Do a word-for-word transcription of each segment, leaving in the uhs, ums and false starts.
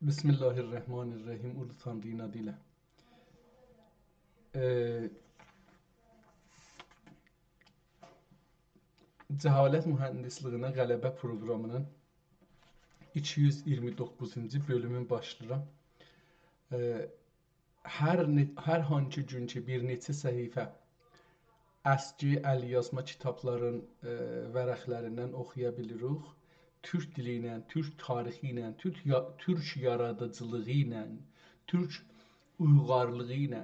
بسم الله الرحمن الرحیم. اولو تانری‌نین آدی ایله. ائ، جهالت مهندسلیگینه غلبه پروقرامی‌نین ایکی یوز اییرمی دوققوزونجو بؤلومون باشلاییرام. ائ، هر نئ-، هر هانسی گون کی بیر نئچه صفحه اسکی ال‌یازما کیتابلارین، ائ، ورقلریندن اوخویا بیلیریک، تورک دیلی ایله، تورک تاریخی ایله، تورک یا-، تورک یارادیجیلیغی ایله، تورک اویغارلیغی ایله،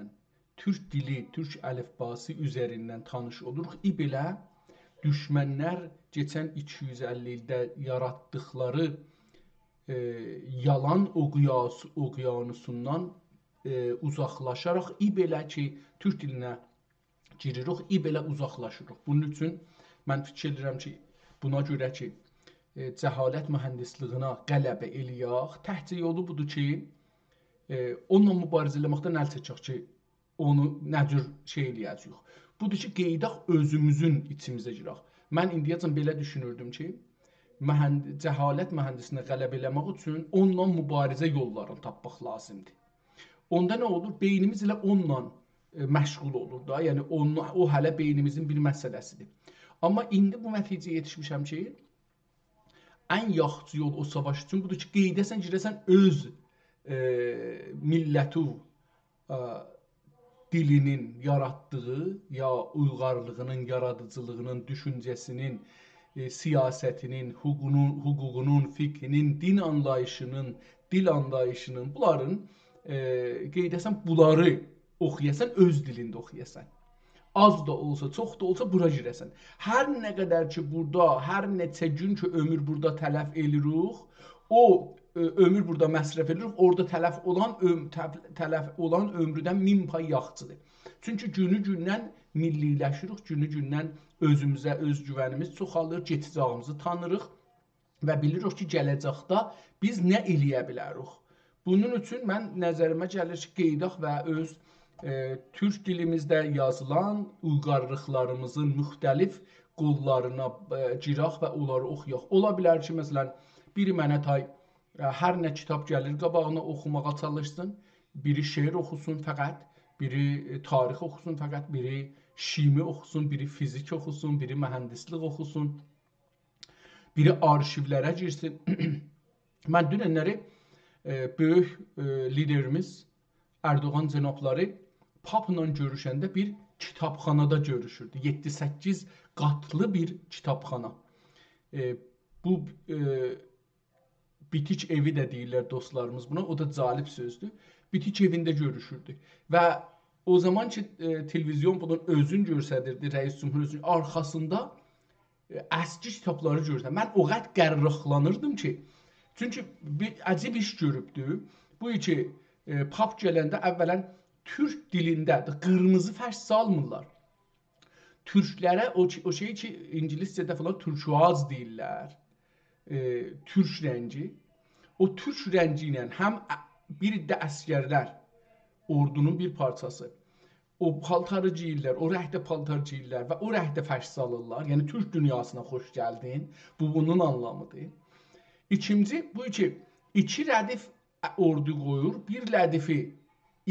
تورک دیلی، تورک الیفباسی اوزریندن تانیش اولوروق. ای بئله دوشمنلر کئچن ایکی یوز اللی ایلده یاراتدیقلاری، ائ، یالان اقیاس-، اقیانوسوندان، ائ، اوزاقلاشاراق، ای بئله کی تورک دیلینه گیریریک، ای بئله اوزاقلاشیریق. بونون اوچون من فیکیر ائدیرم کی، بونا گؤره کی، ائ، جهالت مهندسلیگینه غلبه ائله‌یک، تکجه یولو بودور کی، ائ، اونونلا موباریزه ائله‌مکدن ال چکک کی، اونو نه جور شئی ائله‌یه‌جه‌ییک؟ بودور کی، قئییداق اؤزوموزون ایچیمیزه گیرک. من ایندیه‌جن بئله دوشونوردوم کی، مهند-، جهالت مهندسینه غلبه ائله‌مک اوچون اونونلا موباریزه یوللارینی تاپماق لازیمدیر. اوندا نه اولور؟ بئینیمیز ائله اونونلا، ائ، مشغول اولور دا. یعنی، اونو-، او هله بئینیمیزین بیر مسئله‌سیدیر. آمما ایندی بو نتیجه‌یه یئتیشمیشم کی، ان یاخشی یول او ساواش اوچون بودور کی، قئییده‌سن، گیره‌سن اؤز، ائ، میللتوو، ائ، دیلینین یاراتدیغی، یا اویغارلیغینین، یارادیجیلیغینین، دوشونجه‌سینین، ائ، سیاستینین، حقوقونون، حقوقونون، فقهینین، دین آنلاییشینین، دیل آنلاییشینین، بونلارین، ائ، قئییده‌سن، بونلاری اوخویاسان، اؤز دیلینده اوخویاسان. آز دا اولسا، چوخ دا اولسا بورا گیره‌سن. هر نه قدر کی بورادا، هر نئچه گون کی عؤمور بورادا تلف ائله‌ییریک، او، ائ، عؤمور بورادا مصرف ائله‌ییریک، اورادا تلف اولان عؤم-، تف-، تلف اولان عؤمرودن مین پای یاخشیدیر. چونکی گونو گوندن میللی‌لشیریک، گونو گوندن اؤزوموزه اؤز گوونیمیز چوخالیر، گئده‌جه‌ییمیزی تانیریق و بیلیریک کی، گله‌جکده بیز نه ائله‌یه بیلریک. بونون اوچون من نظریمه گلیر کی، قئییداق و اؤز، ائ، تورک دیلیمیزده یازیلان اویغارلیقلاریمیزین موختلیف قوللارینا، ائ، گیرک و اونلاری اوخویاق. اولا بیلر کی، مثلا، بیری منه تای، ائ، هر نه کیتاب گلیر قاباغینا اوخوماغا چالیشسین، بیری شعر اوخوسون فقط، بیری، ائ، تاریخ اوخوسون فقط، بیری شیمی اوخوسون، بیری فیزیک اوخوسون، بیری مهندسلیک اوخوسون، بیری آرشیولره گیرسین. من دوننلری، ائ، بؤیوک، ائ، لیدریمیز اردوغان جنابلاری پاپلا گؤروشنده بیر کیتابخانادا گؤروشوردو. یئددی-سککیز قاتلی بیر کیتابخانا. ائ، بو، ائ، بیتیک ائوی ده دئییرلر دوستلاریمیز بونا، او دا جالب سؤزدور. بیتیک ائوینده گؤروشوردو. و او زامان کی، ائ، تلویزیون بونون اؤزون گؤستریردی، رئیس جمهور اؤزون، آرخاسیندا، ائ، اسکی کیتابلاری گؤرسن. من او قدر قرقیرلانیردیم کی، چونکی بیر عجیب ایش گؤروبدو. بو کی، ائ، پاپ گلنده اولا تورک دیلینده قیرمیزی فرش سالمیرلار. تورکلره او کی، او شئی کی، اینگیلیسجه‌ده فلان تورکواز دئییرلر. ائ، تورک رنگی. او تورک رنگی ایله هم ا-، بیر عده عسگرلر، اوردونون بیر پارچاسی، او پالتاری گئییرلر، او رنگده پالتار گئییرلر و او رنگده فرش سالیرلار. یعنی، تورک دونیاسینا خوش گلدین. بو، بونون آنلامیدیر. ایکینجی، بو کی، ایکی ردیف اوردو قویور، بیر ردیفی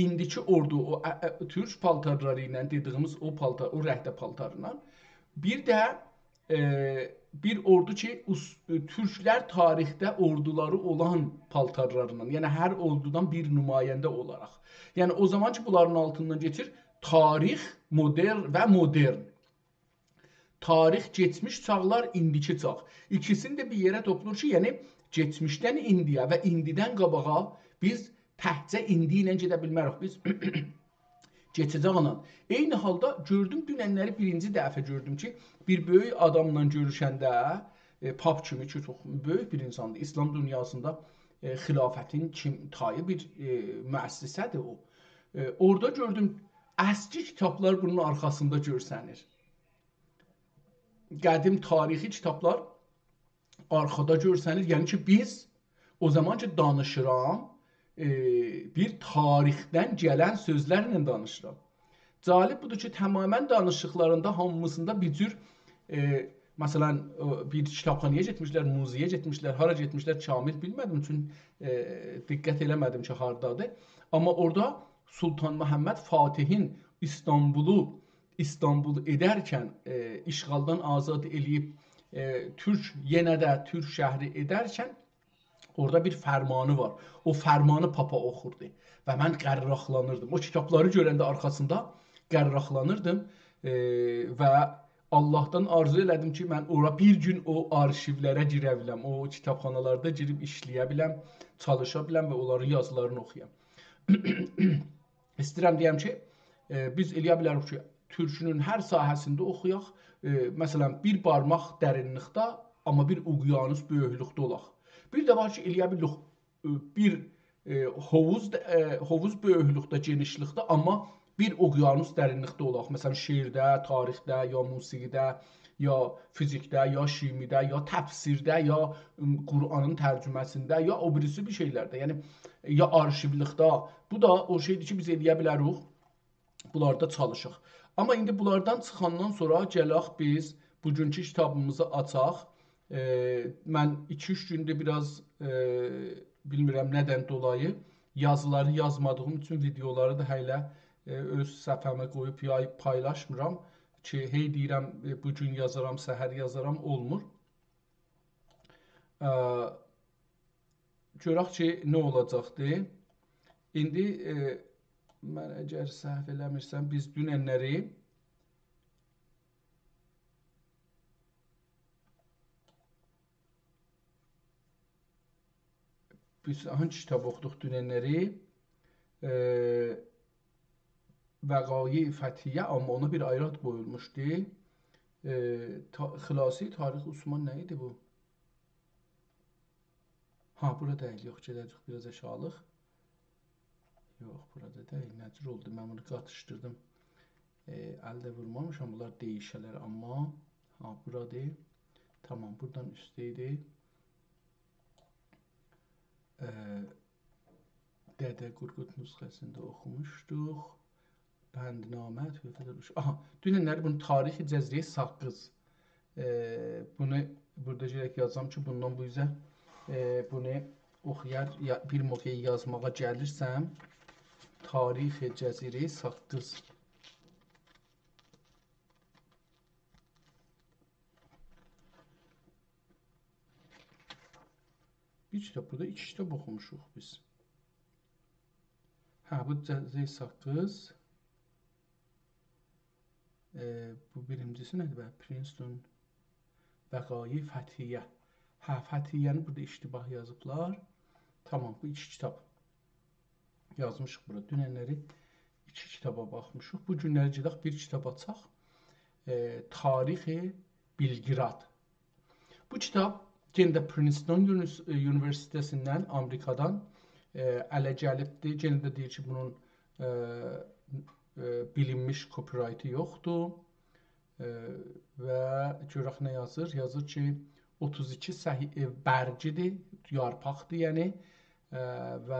ایندیکی اوردو، او، ا، ا، تورک پالتارلاری ایله دئدیگیمیز او پالتار، او رنگده پالتارلا، بیر ده، ائ، بیر اوردو کی، اوس-، ائ، تورکلر تاریخده اوردولاری اولان پالتارلارلا، یعنی هر اوردودان بیر نماینده اولاراق. یعنی او زامان کی، بونلارین آلتیندان کئچیر تاریخ، مدرن و مدرن. تاریخ، کئچمیش چاغلار، ایندیکی چاغ. ایکیسینی ده بیر یئره توپلور کی، یعنی کئچمیشدن ایندییه و ایندیدن قاباغا بیز تکجه ایندی ایله گئده بیلمریک. بیز کئچه‌جک آنان. عینی حالدا گؤردوم، دوننلری بیرینجی دفعه گؤردوم کی، بیر بؤیوک آداملا گؤروشنده، ائ، پاپ کیمی کی، چوخ بؤیوک بیر اینساندیر. ایسلام دونیاسیندا، ائ، خلافتین کیم-، تایی بیر، ائ، مؤسسه‌دیر او. ائ، اورادا گؤردوم، اسکی کیتابلار بونون آرخاسیندا گؤرسنیر. قدیم تاریخی کیتابلار آرخادا گؤرسنیر. یعنی کی، بیز او زامان کی، دانیشیرام، ائ، بیر تاریخدن گلن سؤزلرله دانیشیرام. جالب بودور کی، تمامیله دانیشیقلاریندا هامیسیندا بیر جور، ائ، مثلا، او، بیر کیتابخانایا گئتمیشلر، موزه‌یه گئتمیشلر، هارا گئتمیشلر، کامل بیلمه‌دیم، چون، ائ، دقت ائله‌مه‌دیم کی، هاردادیر. آمما اورادا سلطان محمد فاتحین ایستانبولو، ایستانبول ائدرکن، ائ، اشغالدان آزاد ائله‌ییب، ائ، تورک، یئنه ده تورک شهری ائدرکن، اورادا بیر فرمانی وار. او فرمانی پاپا اوخوردو. و من قرراقلانیردیم. او کیتابلاری گؤرنده آرخاسیندا قرراقلانیردیم. ائ، و آللاهدان آرزو ائله‌دیم کی، من اورا بیر گون او آرشیولره گیره بیلم، او کیتابخانالاردا گیریب ایشله‌یه بیلم، چالیشا بیلم و اونلارین یازیلارینی اوخویام. ایسته‌ییرم دئیم کی، ائ، بیز ائله‌یه بیلریک کی، تورکونون هر ساحه‌سینده اوخویاق. ائ، مثلا، بیر بارماق درینلیکده، آمما بیر اقیانوس بؤیوکلوکده اولاق. بیر ده وار کی، ائله‌یه بیلیریک، ائ، بیر، ائ، حووض، ائ، حووض بؤیوکلوکده، گئنیشلیکده، آمما بیر اقیانوس درینلیکده اولاق. مثلا، شعرده، تاریخده، یا موسیقی‌ده، یا فیزیکده، یا شیمی‌ده، یا تفسیرده، یا، م، قرآنین ترجمه‌سینده، یا او بیریسی بیر شئیلرده. یعنی، یا آرشیوللیکده. بو دا او شئیدیر کی، بیز ائله‌یه بیلریک بونلاردا چالیشاق. آمما ایندی بونلاردان چیخاندان سونرا گلک بیز بوگونکو کیتابیمیزی آچاق. ائ، من ایکی-اوچ گوندور بیر آز، ائ، بیلمیرم ندن دولایی یازیلاری یازمادیغیم اوچون ویدئولاری دا هله، ائ، اؤز صفحه‌مه قویوب یای-، پایلاشمیرام کی، هئی دئییرم، ائ، بو گون یازارام، سحر یازارام، اولمور. ا، گؤرک کی، نه اولاجاقدی. ایندی، ائ، من اگر سهو ائله‌میرسم، بیز دوننلری، بیز هانسی کیتاب اوخودوق دوننلری؟ ائ، وقایع فتحیه، آمما اونا بیر آیری آد قویولموشدو. ائ، تا-، خلاصه‌ی تاریخ عثمان نه ایدی بو؟ ها، بورا دئییل، یوخ، گئده‌جک بیر آز آشاغیلیق. یوخ، بورا دا دئییل، نه جور اولدو؟ من بونو قاتیشدیردیم. ائ، ال ده وورمامیشام، بونلار دییشه‌لر، آمما، ها، بورادیر. تامام، بورادان اوسته ایدی. ائ، دده قورقود نسخه‌سینده اوخوموشدوق. بندنامه، تحفه، آها، دوننلری بونون تاریخ جزیره ساققیز. ائ، بونو بورادا گرک یازام کی، بوندان بو اوزه، ائ، بونو اوخویار، یا، بیر موقع یازماغا گلیرسم، تاریخ جزیره ساققیز. بیر کیتاب، بورادا ایکی کیتاب اوخوموشوق بیز. هه، بو جزیره ساققیز. ائ، بو بیرینجیسی نه‌دیر به؟ پرینستون وقایع فتحیه. هه، فتحیه‌نی بورادا اشتباه یازیبلار. تامام، بو ایکی کیتاب یازمیشیق بورا. دوننلری ایکی کیتابا باخمیشیق. بو گونلری گئدک بیر کیتاب آچاق. ائ، تاریخ بلگراد. بو کیتاب یئنه ده پرینستون اونیوس-، اونیوئرسیتئتیندن، آمریکادان، ائ، اله گلیبدیر. یئنه ده دئییر کی، بونون، ائ، ائ، بیلینمیش کپی‌رایتی یوخدور. ائ، و گؤرک نه یازیر. یازیر کی، اوتوز ایکی صحی-، ائ، برگی‌دیر، یارپاقدیر، یعنی، ائ، و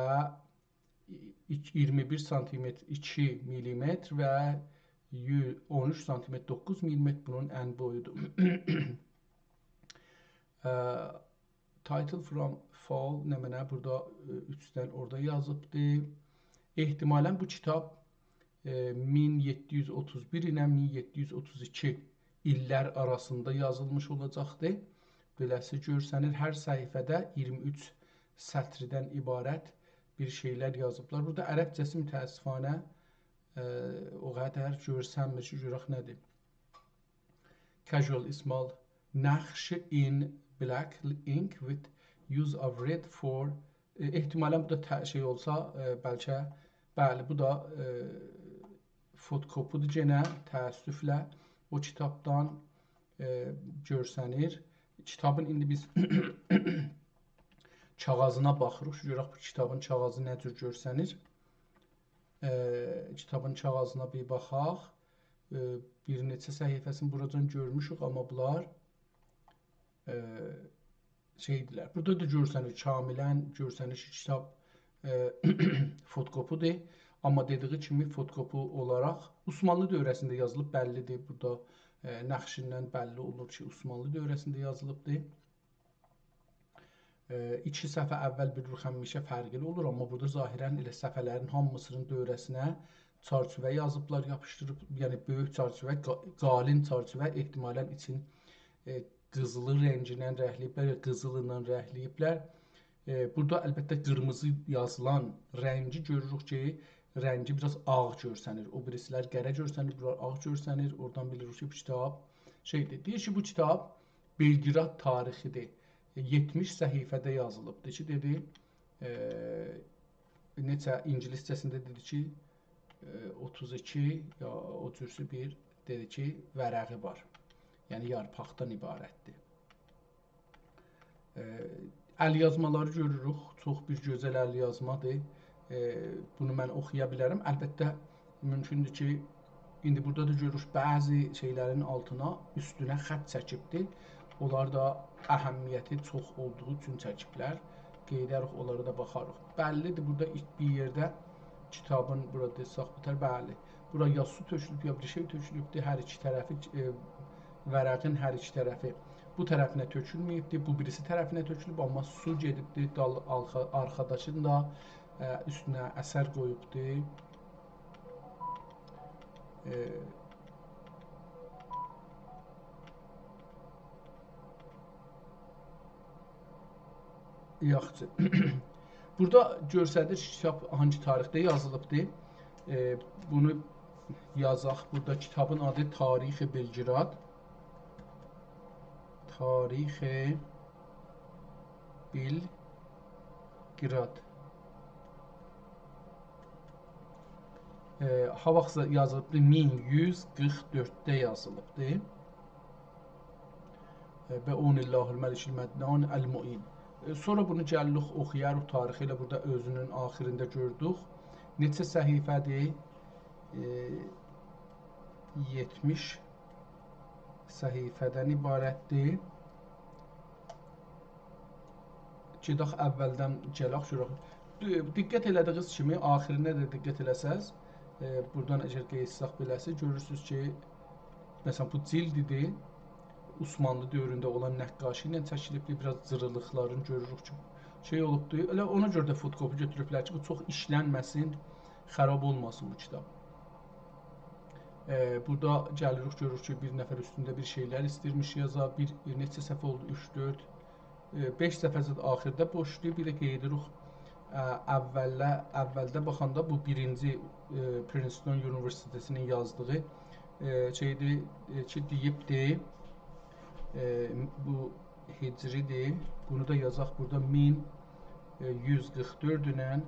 ایک-، اییرمی بیر سانتیمتر، ایکی میلیمتر و یو-، اون اوچ سانتیمتر، دوققوز میلیمتر بونون ان بویودور. ا، Title from Fall، نمنه بورادا، ائ، اوچدن اورادا یازیبدی. احتمالاً بو کیتاب، ائ، مین یئددی یوز اوتوز بیر ایله مین یئددی یوز اوتوز ایکی ایللر آراسیندا یازیلمیش اولاجاقدی. بئله‌سی گؤرسنیر، هر صفحه‌ده اییرمی اوچ سطردن عبارت بیر شئیلر یازیبلار. بورادا عربجه‌سی متأسفانه، ائ، او قدر گؤرسنمیر کی، گؤرک نه‌دیر. Casual small نقش in black ink with use of red for، ائ، احتمالاً بو دا ت-، شئی اولسا، ائ، بلکه، بلی، بو دا، ائ، فتوکوپی‌دیر یئنه، تأسفله او کیتابدان، ائ، گؤرسنیر. کیتابین ایندی بیز کاغاذینا باخیریق، گؤرک بو کیتابین کاغاذی نه جور گؤرسنیر. ائ، کیتابین کاغاذینا بیر باخاق. ائ، بیر نئچه صفحه‌سینی بوراجان گؤرموشوک، آمما بونلار، ائ، شئیدیرلر. بورادا دا گؤرسنیر، کاملاً گؤرسنیر کی، کیتاب، ائ، فتوکوپی‌دیر. آمما دئدیگی کیمی فتوکوپی اولاراق عثمانلی دؤوره‌سینده یازیلیب، بللی‌دیر. بورادا ائ، نقشیندن بللی اولور کی، عثمانلی دؤوره‌سینده یازیلیبدیر. ائ، ایکی صفحه اول بیلیریک همیشه فرقلی اولور، آمما بورادا ظاهراً ائله صفحه‌لرین هامیسینین دؤوره‌سینه چرچیوه یازیبلار، یاپیشدیریب، یعنی بؤیوک چرچیوه، قا-، قالین چرچیوه، احتمالاً ایچین، ائ، قیزیلی رنگیندن رنگله‌ییبلر، یا قیزیلیندان رنگله‌ییبلر. ائ، بورادا البته قیرمیزی یازیلان رنگی گؤروروک کی، رنگی بیر آز آغ گؤرسنیر. او بیریسیلر قره گؤرسنیر، بورالار آغ گؤرسنیر. اورادان بیلیریک کی، بو کیتاب شئیدیر. دئییر کی، بو کیتاب بلگراد تاریخی‌دیر. یئتمیش صفحه‌ده یازیلیبدیر کی، دئدی، ائ، نئچه اینگیلیسجه‌سینده دئدی کی، ائ، اوتوز ایکی یا او جورسو بیر، دئدی کی، ورقی وار. یعنی یارپاقدان عبارتدیر. ائ، ال‌یازمالاری گؤروروک. چوخ بیر گؤزل ال‌یازمادیر. ائ، بونو من اوخویا بیلرم. البته، مومکوندور کی، ایندی بورادا دا گؤروروک، بعضی شئیلرین آلتینا، اوستونه خط چکیبدیر. اونلار دا اهمیتی چوخ اولدوغو اوچون چکیبلر. قئییدریک، اونلارا دا باخاریق. بللی‌دیر، بورادا ایلک بیر یئرده کیتابین، بورادا ساخ بیتر، بلی. بورا یا سو تؤکولوب، یا بیر شئی تؤکولوبدور. هر ایکی طرفی، ائ، ورقین هر ایکی طرفی بو طرفینه تؤکولمه‌ییبدیر، بو بیریسی طرفینه تؤکولوب، آمما سو گئدیبدیر، دال-، آرخا-، آرخاداکین دا، ائ، اوستونه اثر قویوبدور. ائ، یاخشی. بورادا گؤستریر کی، کیتاب هانگی تاریخده یازیلیبدیر. ائ، بونو یازاق. بورادا کیتابین آدی تاریخ بلگراد. تاریخ بلگراد. ائ، ها واختسا یازیلیبدیر؟ مین یوز قیرخ دؤردده یازیلیبدیر. ائ، «بعون الله الملک المنان المعین». ائ، سونرا بونو گلیریک، اوخویاریق، تاریخی ائله بورادا اؤزونون آخیرینده گؤردوک. نئچه صفحه‌دیر؟ ائ، یئتمیش صفحه‌دن عبارتدیر. گئدک اولدن گلک گؤرک. د-، دقت ائله‌دیگینیز کیمی، آخیرینه ده دقت ائله‌سز، ائ، بورادان اگر قئییتسک بئله‌سی، گؤرورسونوز کی، مثلا، بو جلد ایدی. عثمانلی دؤورونده اولان نقاشی ایله چکیلیبدیر. بیر آز جیریلیقلارینی گؤروروک کی، شئی اولوبدور. ائله اونا گؤره ده فتوکپی گؤتوروبلر کی، بو چوخ ایشلنمه‌سین، خراب اولماسین بو کیتاب. ائ، بورادا گلیریک، گؤروروک کی، بیر نفر اوستونده بیر شئیلر ایستیرمیش یازا، بیر، نئچه صفحه اولدو؟ اوچ، دؤرد، ائ، بئش صفحه زاد آخیردا بوشدور. بیر ده قئییدیریک، ا، اوّله، اوّلده باخاندا بو بیرینجی، ائ، پرینستون اونیوئرسیتئتینین یازدیغی، ائ، شئیدیر، ائ، کی، دئییبدی، ائ، بو هجری‌دیر. بونو دا یازاق بورادا مین یوز قیرخ دؤرد ایله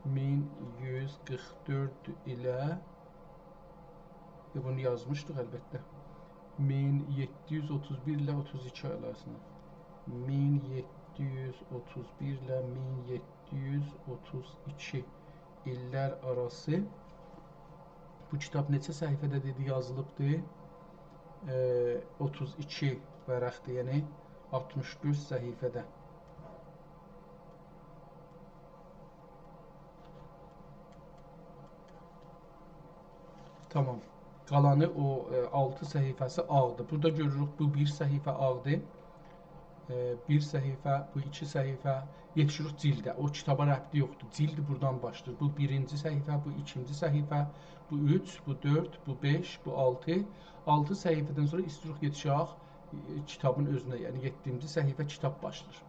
مین یوز قیرخ دؤرد ایله، ائ، بونو یازمیشدیق البته. مین یئددی یوز اوتوز بیر ایله اوتوز ایکی آراسیندا. مین یئددی یوز اوتوز بیر ایله مین یئددی یوز اوتوز ایکی ایللر آراسی. بو کیتاب نئچه صفحه‌ده دئدی یازیلیبدی؟ ائ، اوتوز ایکی ورقدیر، یعنی آلتمیش دؤرد صفحه‌ده. تامام. قالانی او، ائ، آلتی صفحه‌سی آغدیر. بورادا گؤروروک، بو بیر صفحه آغدیر. ائ، بیر صفحه، بو ایکی صفحه، یئتیشیریک جلده. او کیتابا ربطی یوخدور. جلد بورادان باشلاییر. بو بیرینجی صفحه، بو ایکینجی صفحه، بو اوچ، بو دؤرد، بو بئش، بو آلتی. آلتی صفحه‌دن سونرا ایستیروخ یئتیشاق، ائ، کیتابین اؤزونه، یعنی یئددینجی صفحه کیتاب باشلاییر.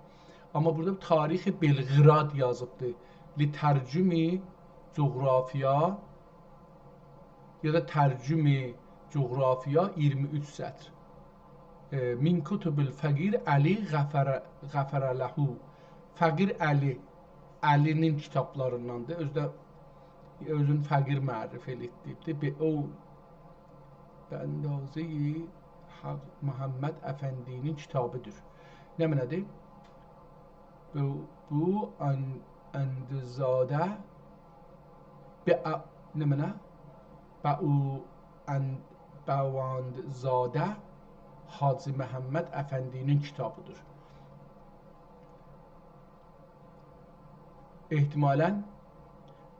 آمما بورادا تاریخ بلغراد یازیبدی. لترجم جغرافیا یا دا ترجم جغرافیا اییرمی اوچ سطر. ائ، من کتب الفقیر علی غفر، غفر له. فقیر علی، علی‌نین کیتابلاریندان‌دیر. اؤزو ده، اؤزون فقیر معرفی ائله‌ییب دئییبدی. به او، به اندازه‌ی حق محمد افندی‌نین کیتابی‌دیر. نمنه‌دیر؟ بو، بو ان-، اندزاده، به ا-، نمنه؟ به او ان-، بواندزاده حاجی محمد افندی‌نین کیتابی‌دیر. احتمالاً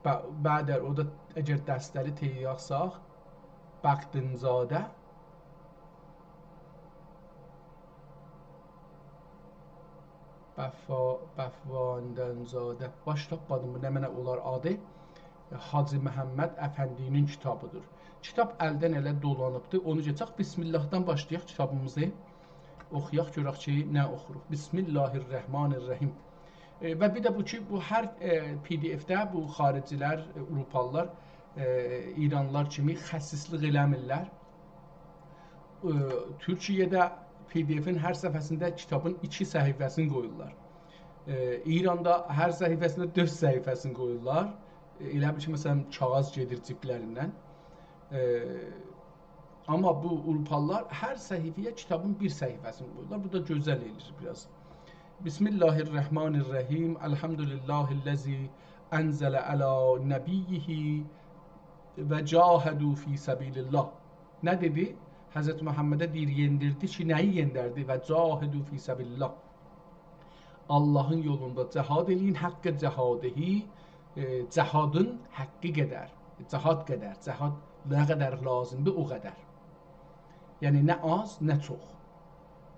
ب-، بعد او دا اگر دسته‌لی تئیی یاخساق، بختین‌زاده، بفا-، بفواندن‌زاده. باش تاپمادیم، بو نمنه اولار آدی؟ حاجی محمد افندی‌نین کیتابی‌دیر. کیتاب الدن اله دولانیبدیر. اونو گئچک، بسم اللهدان باشلایاق کیتابیمیزی. اوخویاق، گؤرک کی، نه اوخوروق. بسم الله الرحمن الرحیم. ائ، و بیر ده بو کی، بو هر، ائ، پی دی اف‌ده بو خارجی‌لر، ائ، آوروپالی‌لار، ائ، ایرانلی‌لار کیمی خسیسلیک ائله‌میرلر. ائ، تورکیه‌ده پی دی اف‌ین هر صفحه‌سینده کیتابین ایکی صفحه‌سینی قویورلار. ائ، ایراندا هر صفحه‌سینده دؤرد صفحه‌سینی قویورلار. ائ، ائله بیل کی، مثلا، کاغیذ گئدیر جیبلریندن. ائ، آمما بو آوروپالی‌لار هر صفحه‌یه کیتابین بیر صفحه‌سینی قویورلار. بو دا گؤزل ائله‌ییر بیر آز. بسم الله الرحمن الرحیم. الحمد لله الذی انزل علی نبیه و جاهدوا فی سبیل الله. نه دئدی؟ حضرت محمده دئییر، یئندیردی کی، نه‌یی یئندردی؟ و جاهدوا فی سبیل الله. آللاهین یولوندا جهاد ائله‌یین، حق جهاده، ائ، جهادین حقی قدر، جهاد قدر، جهاد نه قدر لازیمدیر، او قدر. یعنی نه آز، نه چوخ.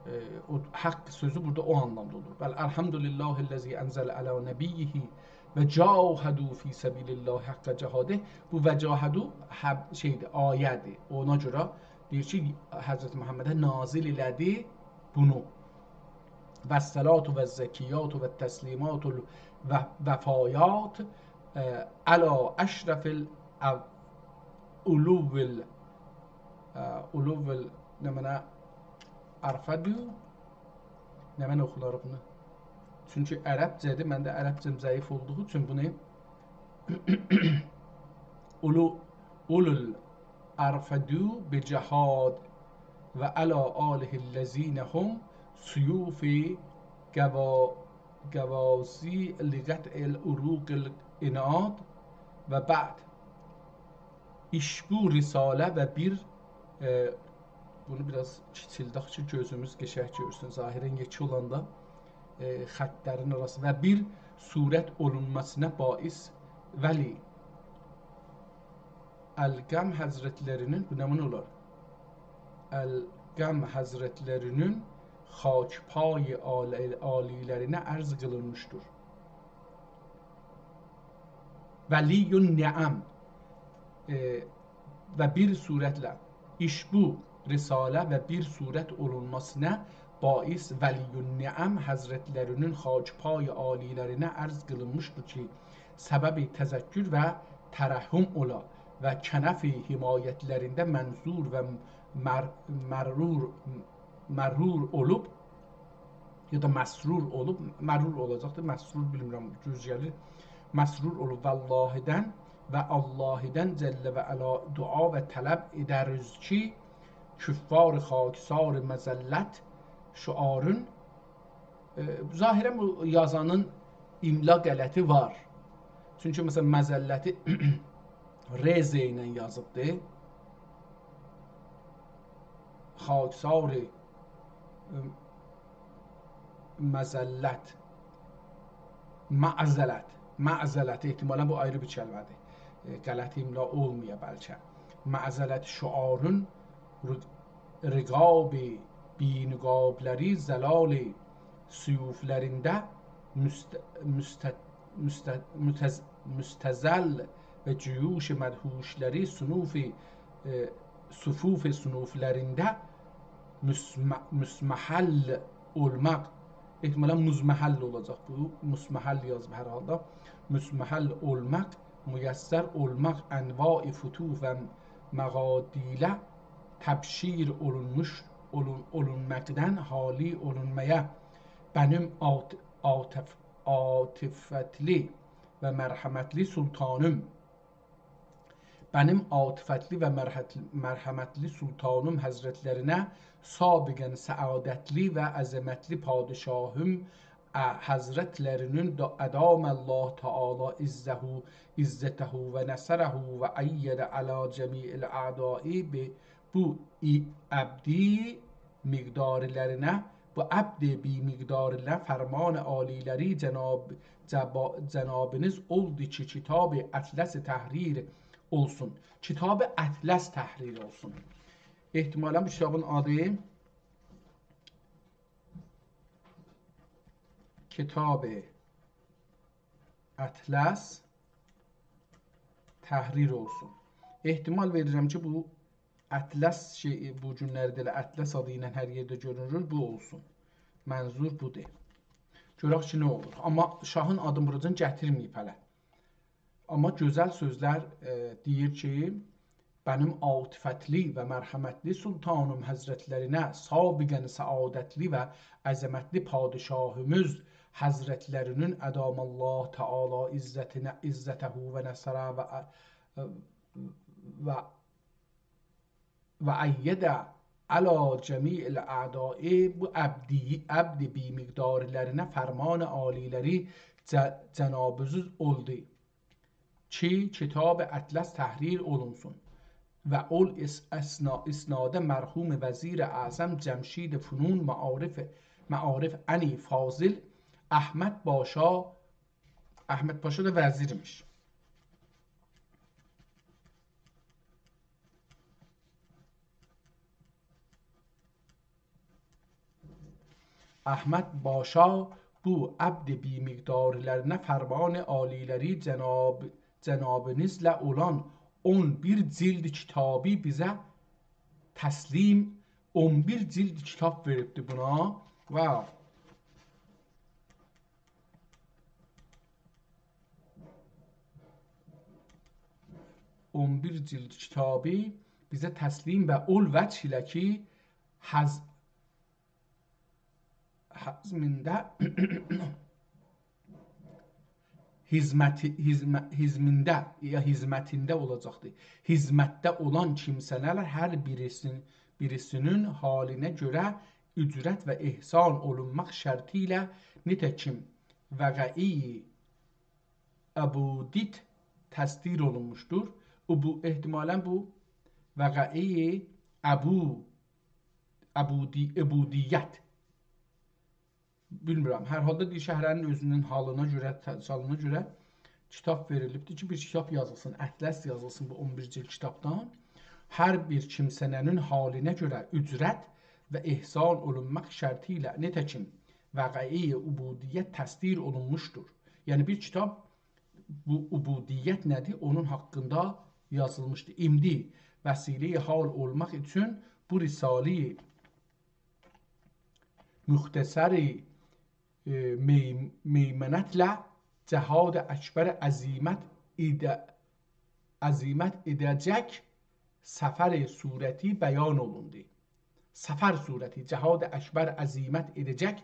ائ، او حق سؤزو بورادا او آنلامدا اولور. بل الحمد لله الذی انزل علی نبیه و جاهدوا فی سبیل الله حق جهاده. بو و جاهدوا حب-، شئی‌دیر، آیه‌دیر. اونا گؤره دئییر کی، حضرت محمده نازل ائله‌دی بونو. و الصلوة و الزکیات و التسلیمات و وفایات، ائ، علی اشرف ال-، علو ال-، ائ، علو ال-، نمنه، ارفدو، نمنه اوخونار بونو؟ چونکی عربجه‌دیر، من ده عربجه‌م ضعیف اولدوغو اوچون بونو علو، علو الارفدو بجهاد و علی آله الذین هم سیوف گوا-، گواسی لقطع العروق العناد و بعد. ایشبو رساله و بیر، ائ، بونو بیر آز کیچیلدک کی، گؤزوموز قشنگ گؤرسون. ظاهرا یئکه اولاندا، ائ، خطلرین آراسی و بیر صورت اولونماسینا باعث ولی القم حضرتلری‌نین، بو نمنه اولار؟ القم حضرتلری‌نین خاک‌پای عالی-، عالی‌لرینه عرض قیلینمیشدیر. ولی النعم، ائ، و بیر صورتله، ایشبو رساله و بیر صورت اولونماسینا باعث ولی النعم حضرتلری‌نین خاک‌پای عالی‌لرینه عرض قیلینمیشدیر کی، سبب تذکر و ترحم اولا و کنف حمایتلرینده منظور و مر-، مرور، مرور اولوب، یا دا مسرور اولوب، مرور اولاجاقدیر، مسرور بیلمیرم، دوز گلیر. مسرور اولوب و آللاهدان و آللاهدان جل و علا دعا و طلب ائدریز کی، کفار خاکسار مذلت شعارین، ائ، ظاهرا بو یازانین املا غلطی وار. چونکی، مثلا، مذلتی ر ز ایله یازیبدی. خاکسار، ائ، مذلت. معذلت. معذلت. احتمالا بو آیری بیر کلمه‌دیر. ائ، غلط املا اولمایا بلکه. معذلت شعارین رق-، رقاب بی‌نقابلری ضلال سیوفلرینده مست-، مست-، مست-، متز-، مستذل و جیوش مدهوشلری صنوف، ائ، صفوف صنوفلرینده مسم-، مسمحل اولماق، احتمالا مضمحل اولاجاق بو، مسمحل یازیب هر حالدا. مسمحل اولماق، میسر اولماق، انواع فتوح و مقادیله تبشیر اولونموش، اولون-، اولونماقدان حالی اولونمایا، بنیم عاط-، عاطف-، عاطفتلی و مرحمتلی سلطانیم، بنیم عاطفتلی و مرحت-، مرحمتلی سلطانیم حضرتلرینه، سابقا سعادتلی و عظمتلی پادشاهیم، ا، حضرتلری‌نین دا ادام الله تعالی عزه، عزته و نصره و أید علی جمیع الاعداء به بو ای-، ابدی مقدارلرینه، بو ابدی بی‌مقدارلرینه فرمان عالی‌لری جناب، جبا-، جنابینیز اولدو کی، کتاب اطلس تحریر اولسون. کتاب اطلس تحریر اولسون. احتمالاً بو کیتابین آدی کتاب اطلس تحریر اولسون. احتمال وئریرم کی، بو اطلس شئی، بو گونلری ده ائله اطلس آدی ایله هر یئرده گؤرونور، بو اولسون. منظور بودور. گؤرک کی، نه اولور. آمما شاهین آدینی بوراجان گتیرمه‌ییب هله. آمما گؤزل سؤزلر، ائ، دئییر کی، منیم عاطفتلی و مرحمتلی سلطانیم حضرتلرینه، سابقاً سعادتلی و عظمتلی پادشاهیمیز حضرتلرینین ادام الله تعالی عزتینه، عزته و نصره و، و و أید علی جمیع الأعداء، بو عبدی، عبد بی‌مقدارلرینه فرمان عالی‌لری ج-، جنابیز اولدو کی، کتاب اطلس تحریر اولونسون و اول اس-، اسنا-، اسناد مرحوم وزیر اعظم جمشید فنون معارف، معارف انی فاضل احمد باشا، احمد پاشا دا وزیرمیش. احمد باشا بو عبد بی‌مقدارلرینه فرمان عالی‌لری جناب-، جنابینیزله اولان اون بیر جلد کیتابی بیزه تسلیم، اون بیر جلد کیتاب وئریبدی بونا. واو. اون بیر جلد کیتابی بیزه تسلیم و اول وجه ایله کی، حز-، حزمینده، حزمتی-، حزم-، حزمینده یا حزمتینده اولاجاقدی. حزمتده اولان کیمسه‌لر هر بیریسین-، بیریسینین حالینه گؤره اجرت و احسان اولونماق شرطی ایله، نتکیم وقعی عبودیت تصدیر اولونموشدور. او، بو، احتمالاً بو وقعی عبو-، عبودی-، عبودیت. بیلمیرم، هر حالدا دئییر، شهره‌نین اؤزونون حالینا گؤره، ت-، چالینا گؤره کیتاب وئریلیبدیر کی، بیر کیتاب یازیلسین، اطلس یازیلسین بو اون بیر جلد کیتابدان. هر بیر کیمسه‌نین حالینه گؤره اجرت و احسان اولونماق شرطی ایله، نتکیم وقعی عبودیت تصدیر اولونموشدور. یعنی بیر کیتاب بو عبودیت نه‌دیر، اونون حاقیندا یازیلمیشدیر. ایندی وسیله‌ی حال اولماق اوچون بو رساله‌ی مختصری، ائ، می-، میمنتله جهاد اکبر عزیمت ایده-، عزیمت ائده‌جک سفر صورتی بیان اولوندو. سفر صورتی، جهاد اکبر عزیمت ائده‌جک،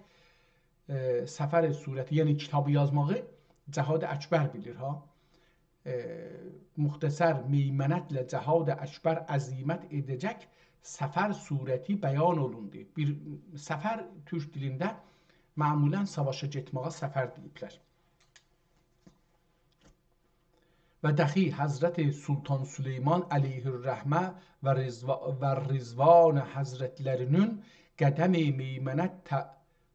ائ، سفر صورتی، یعنی کیتابی یازماغی جهاد اکبر بیلیر ها. ائ، مختصر میمنتله جهاد اکبر عزیمت ائده‌جک سفر صورتی بیان اولوندو. بیر سفر تورک دیلینده معمولاً ساواشا گئتمه‌یه سفر دئییبلر. و دخی حضرت سلطان سلیمان علیه‌الرحمه و رضوا-، و رضوان حضرتلرینین قدم میمنت ت-،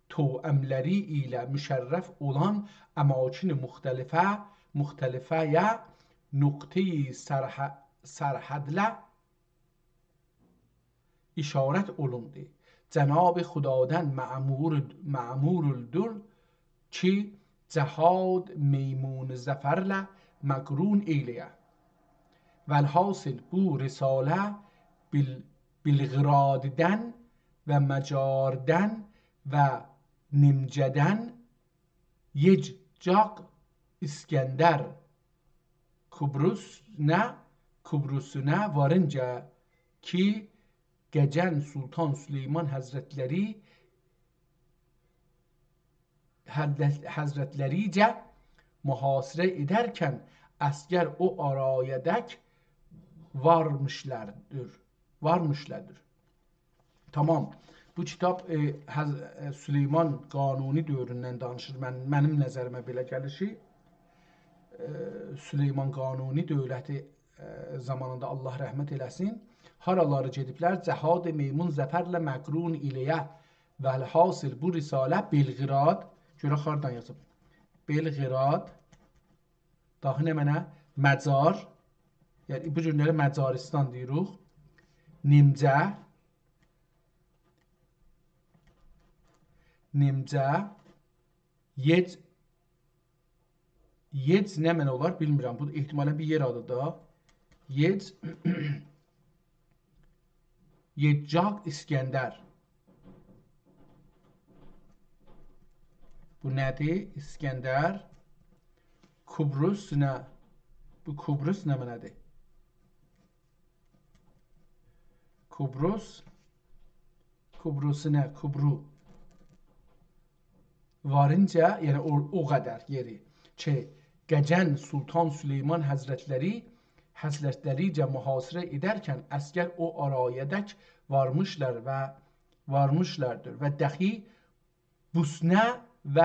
توأملری ایله مشرف اولان اماکن مختلفه، مختلفه‌یه نقطه‌ی سرح-، سرحدله اشارت اولوندو. جناب خدادن مأمور، مأمور اولدور کی، جهاد میمون ظفرله مقرون ائیله‌یه. والحاصل، بو رساله بل-، بلقراددن و مجاردن و نمجه‌دن یئججاق اسکندر قبرصونه، قبرصونه وارینجا کی، قجن سلطان سلیمان حضرتلری، حضرت-، حضرتلریجه محاصره ائدرکن عسگر او آرایه‌دک وارمیشلادیر، وارمیشلادیر. تامام. بو کیتاب، ائ، حض-، ائ، سلیمان قانونی دؤوروندن دانیشیر. من، منیم نظریمه بئله گلیر کی، ائ، سلیمان قانونی دؤولتی، ائ، زامانیندا، الله رحمت ائله‌سین، هارالاری گئدیبلر، جهاد میمون ظفرله مقرون ائیله‌یه. والحاصل، بو رساله بلقراد، گؤرک هاردان یازیب. بلقراد، داها نمنه؟ مجار، یعنی، بو گونلری مجارستان دئییریک. نیمجه، نیمجه، یئج، یئج نه معنا اولار، بیلمیرم. بو احتمالاً بیر یئر آدی دا. یئج، یئجاق اسکندر. بو نه‌دیر؟ اسکندر. کوبروس نه؟ بو کوبروس نه معنادیر؟ کوبروس، کوبروس نه؟ کوبرو. وارینجه، یعنی او، او قدر یئری کی، قجن سلطان سلیمان حضرتلری، حضرتلریجه محاصره ائدرکن عسگر او آرایه‌دک وارمیشلار و وارمیشلاردیر و دخی بوسنه و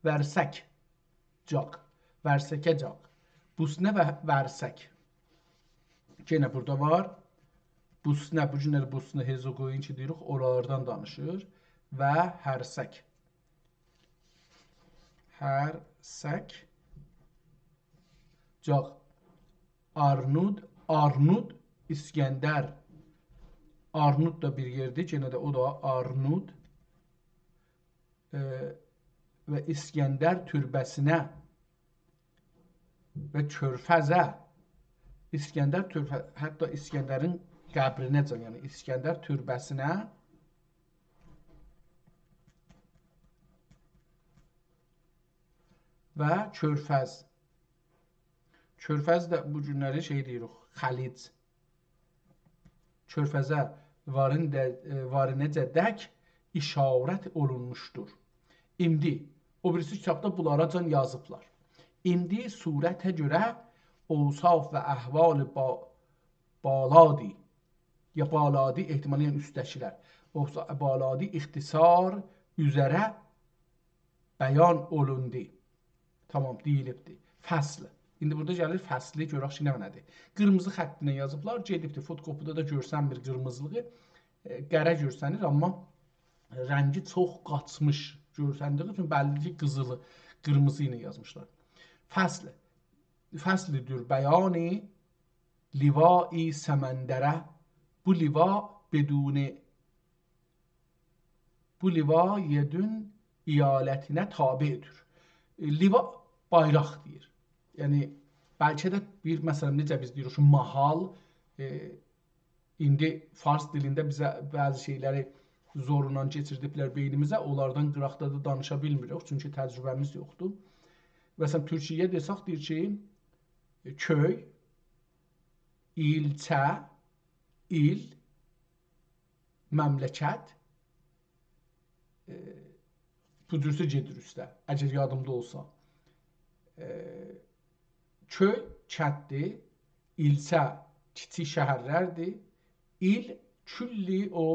ورسک جاق، ورسکه جاق. بوسنه و ورسک. یئنه بورادا وار. بوسنه، بو گونلری بوسنه، هرزوگوین کی دئییریک، اورالاردان دانیشیر. و هرسک. هرسک. جاق. آرنود، آرنود، اسکندر. آرنود دا بیر یئردیر، یئنه ده او دا آرنود. ائ، و اسکندر توربه‌سینه و کؤرفزه، اسکندر توربه-، حتی اسکندرین قبرینه‌جن، یعنی اسکندر توربه‌سینه و کؤرفز. کؤرفز ده بو گونلری شئی دئییریک، خلیج. کؤرفزه وارین ده، ائ، وارینه‌جه‌دک اشارت اولونموشدور. ایندی، او بیریسی کیتابدا بونلاراجان یازیبلار. ایندی صورته گؤره اوصاف و احوال با-، بالادی، یا بالادی احتمالاً، یعنی اوستده‌کیلر. اوصا-، بالادی اختصار اوزره بیان اولوندو. تامام، دئییلیبدی. فصل. ایندی بورادا گلیر فصلی، گؤرک کی، نه معنادیر. قیرمیزی خط ایله یازیبلار، گئدیبدی. فتوکوپیده ده گؤرسنمیر قیرمیزیلیغی. ائ، قره گؤرسنیر، آمما رنگی چوخ قاچمیش گؤرسندیگی اوچون بللی کی، قیزیلی، قیرمیزی ایله یازمیشلار. فصل. فصلدیر بیانی لوای سمندره. بو لوا بدون، بو لوا یئدون ایالتینه تابعدیر. ائ، لوا بایراق دئییر. یعنی، بلکه ده بیر، مثلاً، نئجه بیز دئییریک کی، ماهال، ائ، ایندی فارس دیلینده بیزه بعضی شئیلری زورونان کئچیردیبلر بئینیمیزه، اونلاردان قیراقدا دا دانیشا بیلمیریک، چونکی تجربه‌میز یوخدور. مثلاً، تورکیه دئسک، دئییر کی، کؤی، ایلچه، ایل، مملکت، ائ، بو جورسه گئدیر اوسته، اگر یادیمدا اولسا. ائ، کؤی کنددیر، ایلچه کیچیک شهرلردیر، ایل کلّی او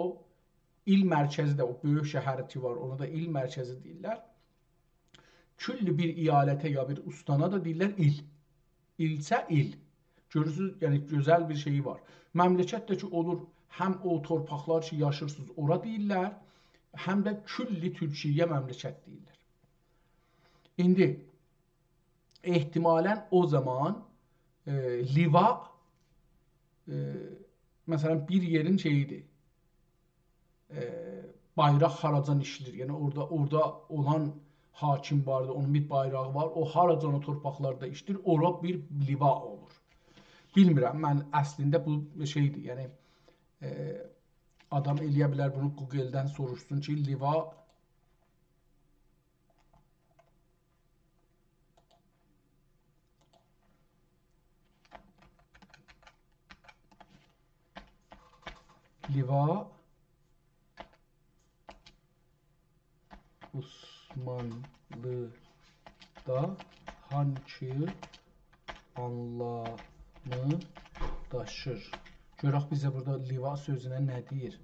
ایل مرکزی ده، او بؤیوک شهری کی وار، اونا دا ایل مرکزی دئییرلر. کلّی بیر ایالته یا بیر اوستانا دا دئییرلر ایل. ایلچه ایل. گؤرورسونوز، یعنی گؤزل بیر شئیی وار. مملکت ده کی اولور، هم او تورپاقلار کی یاشیرسینیز، اورا دئییرلر، هم ده کلّی تورکیه‌یه مملکت دئییرلر. ایندی احتمالاً او زامان، ائ، لوا، ائ، مثلاً، بیر یئرین شئییدیر. ائ، بایراق هاراجان ایشله‌ییر. یعنی اورادا، اورادا اولان حاکم واردی، اونون بیر بایراغی وار. او هاراجان او تورپاقلاردا ایشله‌ییر، اورا بیر لوا اولور. بیلمیرم، من اصلینده بو شئیدیر، یعنی، ائ، آدام ائلیه بیلر بونو گوگلدن سوروشسون کی، لوا لوا عثمانلیدا هانگی آنلامی داشیر؟ گؤرک بیزه بورادا لوا سؤزونه نه دئییر؟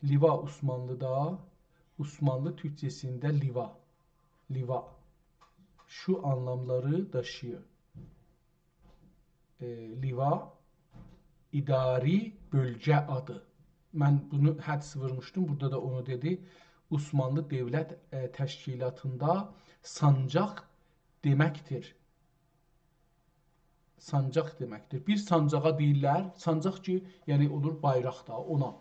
لوا عثمانلیدا، عثمانلی تورکجه‌سینده لوا، لوا شو آنلاملاری داشیییر. ائ، لوا اداری بؤلگه آدی. من بونو حدس وورموشدوم، بورادا دا اونو دئدی. عثمانلی دؤولت، ائ، تشکیلاتیندا سانجاق دئمکدیر. سانجاق دئمکدیر. بیر سانجاغا دئییرلر، سانجاق کی، یعنی اولور بایراق دا، اونا.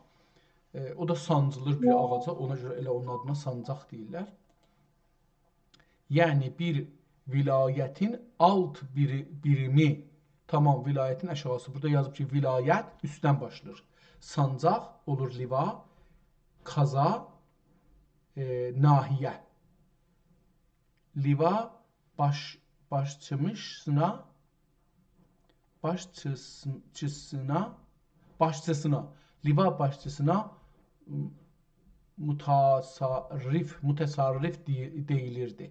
ائ، او دا سانجیلیر بیر آغاجا، اونا گؤره ائله اونون آدینا سانجاق دئییرلر. یعنی بیر ولایتین آلت بیری-، بیریمی، تامام، ولایتین آشاغیسی. بورادا یازیب کی، ولایت اوستدن باشلاییر. سانجاق اولور لوا، کازا، ائ، ناحیه. لوا باش-، باشچیمیشسینا، باشچیسین-، چیسینا، باشچیسینا، لوا باشچیسینا م-، متصرف، متصرف دئ-، دئییلیردی.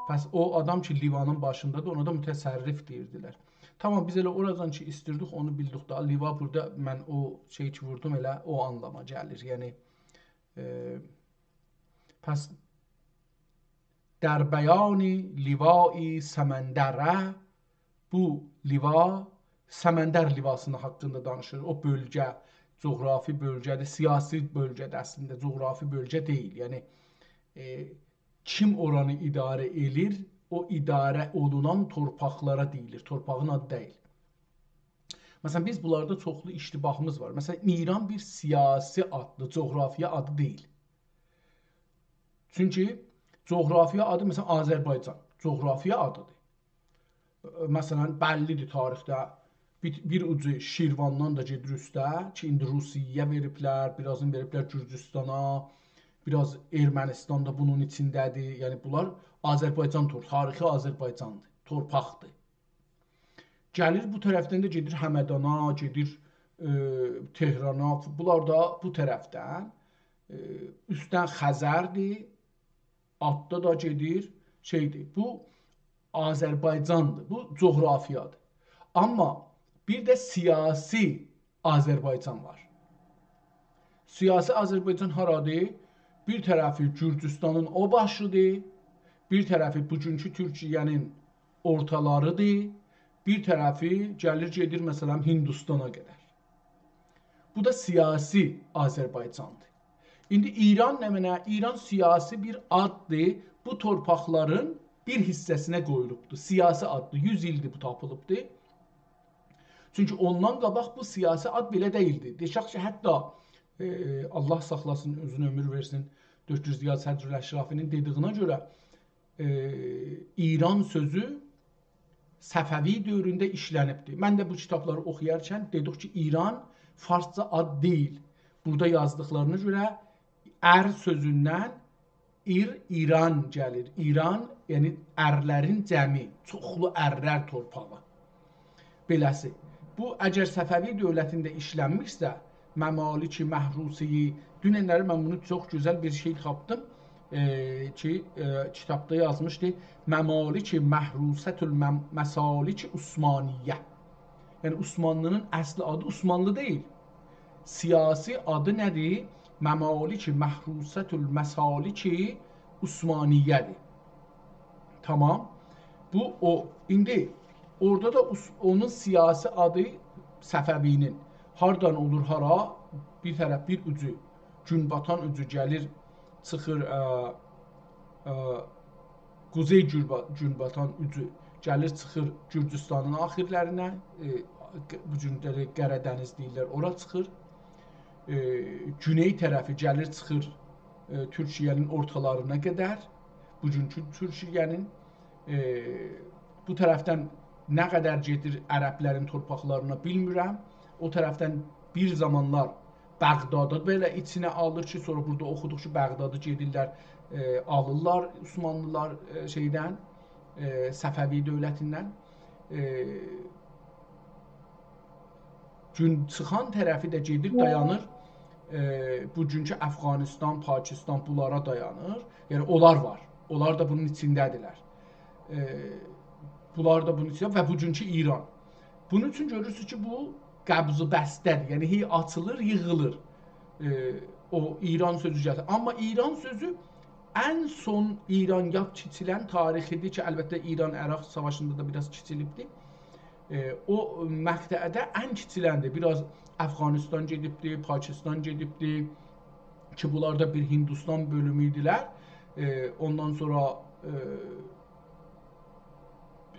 پس او آدام کی، لوانین باشیندادیر، اونا دا متصرف دئییردیلر. تامام، بیز ائله اورادان کی، ایستیردیک، اونو بیلدیک دا. لوا بورادا من او شئی کی ووردوم، ائله او آنلاما گلیر. یعنی، ائ، پس در بیان لوای سمندره، بو لوا، سمندر لواسی‌نین حاقیندا دانیشیر. او بؤلگه، جغرافی بؤلگه‌دیر، سیاسی بؤلگه‌دیر اصلینده، جغرافی بؤلگه دئییل. یعنی، ائ، کیم اورانی اداره ائلیر، او اداره اولونان تورپاقلارا دئییلیر، تورپاغین آدی دئییل. مثلا، بیز بونلاردا چوخلو اشتباهیمیز وار. مثلا، ایران بیر سیاسی آددیر، جغرافیا آدی دئییل. چونکی جغرافیا آدی، مثلا، آذربایجان جغرافیا آدیدیر. مثلا، بللی‌دیر تاریخده بیر، بیر اوجو شیرواندان دا گئدیر اوسته، کی، ایندی روسیه‌یه وئریبلر، بیر آزینی وئریبلر گورجوستانا، بیر آز ارمنستان دا بونون ایچینده‌دیر. یعنی، بونلار آذربایجان تور-، تاریخی آذربایجاندیر، تورپاقدیر. گلیر بو طرفدن ده گئدیر همدانا، گئدیر، ائ، تهرانا، بونلار دا بو طرفدن، ائ، اوستدن خزردیر، آلتدا دا گئدیر، شئیدیر. بو آذربایجاندیر، بو جغرافیادیر. آمما بیر ده سیاسی آذربایجان وار. سیاسی آذربایجان هارادیر؟ بیر طرفی گورجوستانین او باشیدیر، بیر طرفی بوگونکو تورکیه‌نین اورتالاریدیر، بیر طرفی گلیر گئدیر، مثلا، هندوستانا قدر. بو دا سیاسی آذربایجاندیر. ایندی ایران نمنه؟ ایران سیاسی بیر آددیر. بو تورپاقلارین بیر حیصه‌سینه قویولوبدور. سیاسی آددیر. یوز ایلدیر بو تاپیلیبدیر. چونکی اوندان قاباق بو سیاسی آد بئله دئییلدی. دئیک کی، حتی، ائ، الله ساخلاسین، اوزون عؤمور وئرسین، دکتر ضیاء صدرالاشرافی‌نین دئدیگینه گؤره، ائ، ایران سؤزو صفوی دؤورونده ایشلنیبدیر. من ده بو کیتابلاری اوخویارکن دئدیک کی، ایران فارسجا آد دئییل. بورادا یازدیقلارینا گؤره ار سؤزوندن ایر، ایران گلیر. ایران، یعنی ارلرین جمعی، چوخلو ارلر تورپاغی. بئله‌سی. بو، اگر صفوی دؤولتینده ایشلنمیشسه، ممالک محروسه‌ای، دوننلری من بونو چوخ گؤزل بیر شئی تاپدیم، ائ، کی، ائ، کیتابدا یازمیشدی، ممالک محروسة المسالک عثمانیه. یعنی، عثمانلی‌نین اصلی آدی عثمانلی دئییل. سیاسی آدی نه‌دیر؟ ممالک محروسة المسالک عثمانیه‌دیر. تامام. بو او. ایندی اورادا دا اوس-، اونون سیاسی آدی صفوی‌نین. هاردان اولور هارا؟ بیر طرف، بیر اوجو، گون‌باتان اوجو گلیر، چیخیر، ا، ا، قوزئی گون‌با-، گون‌باتان اوجو گلیر، چیخیر گورجوستانین آخیرلرینه، ائ، ق-، بو گون ده قره‌دنیز دئییرلر، اورا چیخیر. ائ، گونئی طرفی گلیر، چیخیر، ائ، تورکیه‌نین اورتالارینا قدر، بوگونکو تورکیه‌نین، ائ، بو طرفدن نه قدر گئدیر عربلرین تورپاقلارینا بیلمیرم. او طرفدن بیر زامانلار بغدادی بئله ایچینه آلیر کی، سونرا بورادا اوخودوق کی، بغدادی گئدیرلر، ائ، آلیرلار عثمانلی‌لار، ائ، شئیدن، ائ، صفوی دؤولتیندن. ائ، گون‌چیخان طرفی ده گئدیر، دایانیر، ائ، بوگونکو افغانستان، پاکستان، بونلارا دایانیر. یعنی، اونلار وار. اونلار دا بونون ایچینده‌دیرلر. ائ، بونلار دا بونون ایچینده و بوگونکو ایران. بونون اوچون گؤرورسونوز کی، بو قبض و بسته‌دیر. یعنی، هی آچیلیر، ییغیلیر. ائ، او ایران سؤزو گلیر. آمما ایران سؤزو ان سون ایران-یاپ کیچیلن تاریخی‌دیر کی، البته، ایران-عراق ساواشیندا دا بیر آز کیچیلیبدی. ائ، او مقطعده ان کیچیلندیر. بیر آز افغانستان گئدیبدی، پاکستان گئدیبدی کی، بونلار دا بیر هندوستان بؤلومو ایدیلر. ائ، اوندان سونرا، ائ،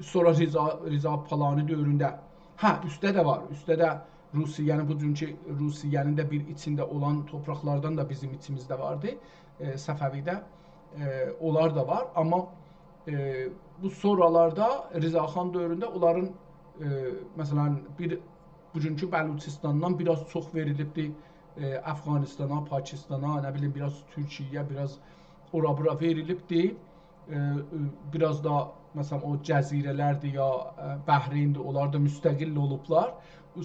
سونرا رضا، رضا پالانی دؤورونده، هه، اوستده ده وار. اوستده ده روسیه‌نین، بوگونکو روسیه‌نین ده بیر ایچینده اولان تورپاقلاردان دا بیزیم ایچیمیزده واردی. ائ، صفوی‌ده، ائ، اونلار دا وار. آمما، ائ، بو سونرالاردا رضا خان دؤورونده اونلارین، ائ، مثلا، بیر بوگونکو بلوچستاندان بیر آز چوخ وئریلیبدی، ائ، افغانستانا، پاکستانا، نه بیلیم، بیر آز تورکیه‌یه، بیر آز اورا بورا وئریلیبدی. ائ، ائ، بیر آز دا، مثلا، او جزیره‌لردیر یا، ائ، بحرین‌دیر، اونلار دا مستقل اولوبلار.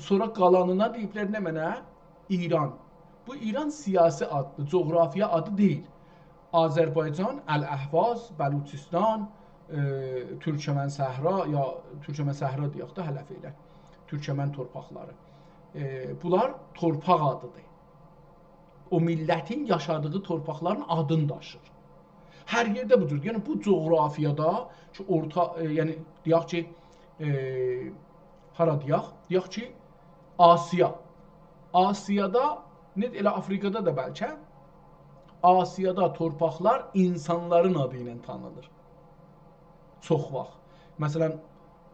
سونرا قالانینا دئییبلر نمنه؟ ایران. بو ایران سیاسی آددیر، جغرافیا آدی دئییل. آذربایجان، الاحواز، بلوچستان، ائ، تورکمن صحرا، یا تورکمن صحرا دئیک ده هله فعلا، تورکمن تورپاقلاری. ائ، بونلار تورپاق آدیدیر. او میللتین یاشادیغی تورپاقلارین آدینی داشیر. هر یئرده بو جور. یعنی بو جغرافیادا کی، اورتا، ائ، یعنی دئیک کی، ائ، هارا دئیک؟ دئیک کی، آسیا. آسیادا، نه، ائله آفریقادا دا بلکه، آسیادا تورپاقلار اینسانلارین آدی ایله تانینیر. چوخ واخت. مثلا،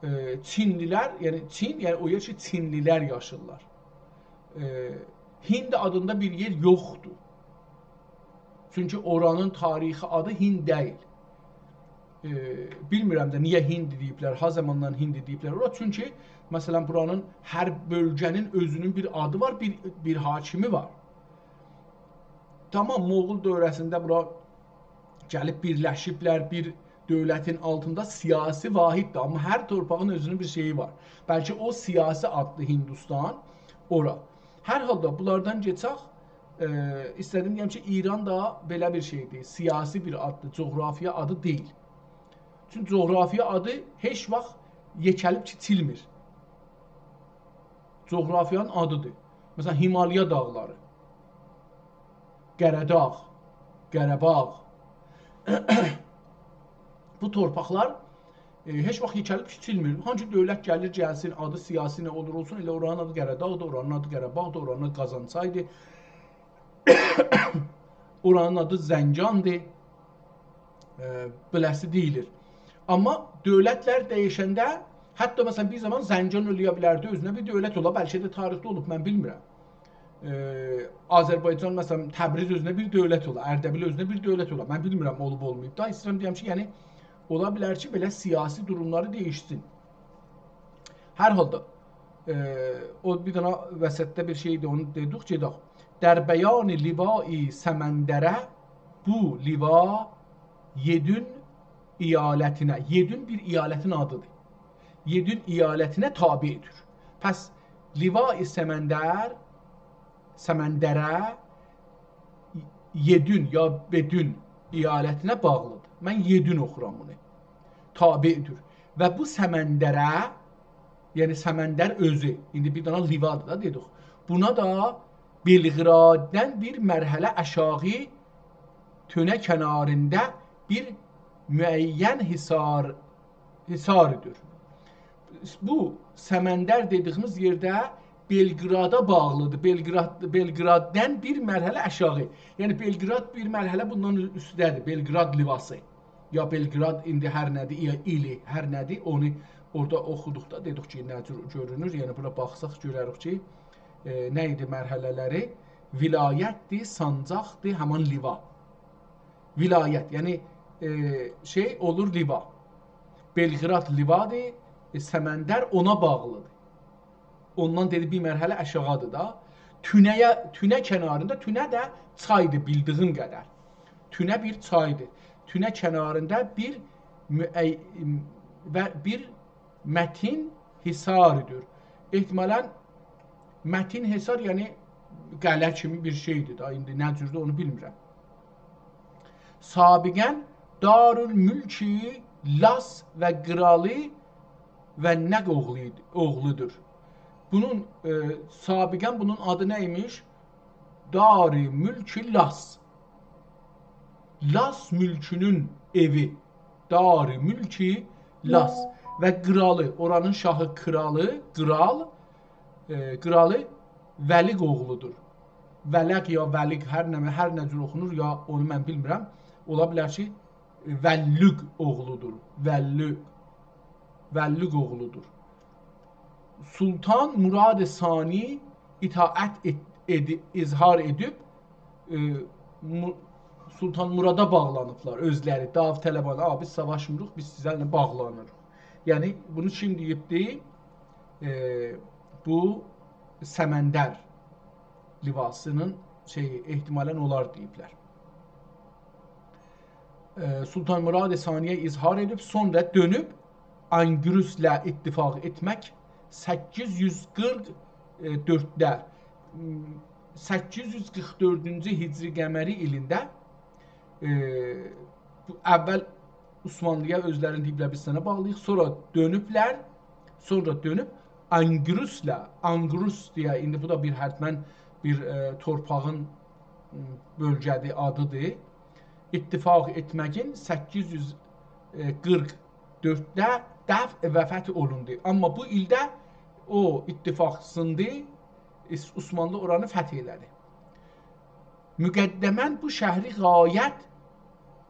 ائ، چینلی‌لر، یعنی چین، یعنی او یئر کی، چینلی‌لر یاشیرلار. ائ، هند آدیندا بیر یئر یوخدور. چونکی اورانین تاریخی آدی هند دئییل. ائ، بیلمیرم ده نییه هند دئییبلر، ها زاماندان هند دئییبلر اورا. چونکی، مثلا، بورانین هر بؤلگه‌نین اؤزونون بیر آدی وار، بیر، بیر حاکمی وار. تامام، مغول دؤوره‌سینده بورا گلیب بیرلشیبلر، بیر دؤولتین آلتیندا سیاسی واحددیر. آمما هر تورپاغین اؤزونون بیر شئیی وار. بلکه او سیاسی آددی هندوستان، اورا. هر حالدا بونلاردان کئچک، ائ، ایسته‌دیم دئیم کی، ایران دا بئله بیر شئیدیر. سیاسی بیر آددیر، جغرافیا آدی دئییل. چونکی جغرافیا آدی هئچ واخت یئکه‌لیب کیچیلمیر. جغرافیانین آدیدیر. مثلا، هیمالیا داغلاری، قاراداغ، قاراباغ. بو تورپاقلار، ائ، هئچ واخت یئکه‌لیب کیچیلمیر. هانسی دؤولت گلیر، گلسین، آدی سیاسی نه اولور اولسون، ائله اورانین آدی قاراداغدیر، اورانین آدی قاراباغدیر، اورانین آدی قازانچایدیر. اورانین آدی زنجاندیر. ائ، بئله‌سی دئییلیر. آمما دؤولتلر دییشنده، حتی، مثلا، بیر زامان زنجان ائله‌یه بیلردی اؤزونه بیر دؤولت اولا، بلکه ده تاریخده اولوب، من بیلمیرم. ائ، آذربایجان، مثلا، تبریز اؤزونه بیر دؤولت اولا، اردبیل اؤزونه بیر دؤولت اولا. من بیلمیرم، اولوب اولماییب دا. ایسته‌ییرم دئیم کی، یعنی، اولا بیلر کی، بئله سیاسی دوروملاری دییشسین. هر حالدا، ائ، او بیر دنه وسطده بیر شئیدی، اونو دئدیک، گئدک. در بیان لیوای سمندره، بو لیوا یئدون ایالتینه، یئدون بیر ایالتین آدیدیر. یئدون ایالتینه تابعدیر. پس لیوای سمندر، سمندره، یئدون یا بدون ایالتینه باغلیدیر. من یئدون اوخورام بونو. تابعدیر. و بو سمندره، یعنی سمندر اؤزو، ایندی بیر دنه لیوادیر دا دئدیک. بونا دا بلقراددان بیر مرحله آشاغی تونه کناریندا بیر معین حصار، حصاریدیر. بو سمندر دئدیییمیز یئرده بلقرادا باغلیدیر. بلقراد، بلقراددان بیر مرحله آشاغی. یعنی بلقراد بیر مرحله بوندان اوستده‌دیر. بلقراد لیواسی. یا بلقراد ایندی هر نه‌دیر، یا ایلی هر نه‌دیر، اونو اورادا اوخودوقدا دئدیک کی، نه جور گؤرونور. یعنی بورا باخساق گؤرریک کی، ائ، نه ایدی مرحله‌لری؟ ولایتدیر، سانجاقدیر، همان لیوا. ولایت، یعنی، ائ، شئی اولور لیوا. بلقراد لیوادیر، ائ، سمندر اونا باغلیدیر. اوندان دئدی بیر مرحله آشاغیدیر دا. تونه‌یه، تونه کناریندا، تونه ده چایدیر بیلدیییم قدر. تونه بیر چایدیر. تونه کناریندا بیر مو، ائ، و بیر متین حصاریدیر. احتمالا متین حصار، یعنی قلعه کیمی بیر شئیدیر دا، ایندی نه جوردور اونو بیلمیرم. سابقا دارالملک لاس و قرالی و نق اوغلو ایدی، اوغلودور. بونون، ائ، سابقا بونون آدی نه ایمیش؟ دارالملک لاس. لاس ملکونون ائوی. دارالملک لاس. و قرالی، اورانین شاهی، کرالی، قرال، ائ، قرالی ولق اوغلودور. ولق یا ولق، هر نه، هر نه جور اوخونور، یا اونو من بیلمیرم. اولا بیلر کی، ولق اوغلودور. ولق. وللوق اوغلودور. سلطان مراد ثانی اطاعت ائت-، ائدی-، اظهار ائدیب، ائ، مو-، سلطان مرادا باغلانیبلار اؤزلری، داوطلبانه، «آ، بیز ساواشمیریق، بیز سیزینله باغلانیریق.» یعنی، بونو کیم دئییبدی؟ ائ، بو سمندر لواسی‌نین شئیی، احتمالاً اونلار دئییبلر. ائ، سلطان مراد ثانی‌یه اظهار ائدیب، سونرا دؤنوب آنگروسلا اتفاق ائتمک سککیز یوز قیرخ دؤردده، م، سککیز یوز قیرخ دؤردونجو هجری قمری ایلینده، ائ، بو اول عثمانلی‌یا اؤزلرینی دئییبلر، «بیز سنه باغلی‌ییق»، سونرا دؤنوبلر، سونرا دؤنوب آنگروسلا، آنگروس دئیه، ایندی بو دا بیر حتماً بیر، ائ، تورپاغین، م، بؤلگه‌دیر، آدیدیر. اتفاق ائتمگین سککیز یوز قیرخ دؤردده دفع و فتح اولوندو. آمما بو ایلده او اتفاق سیندی، عث-، عثمانلی اورانی فتح ائله‌دی. مقدماً بو شهری غایت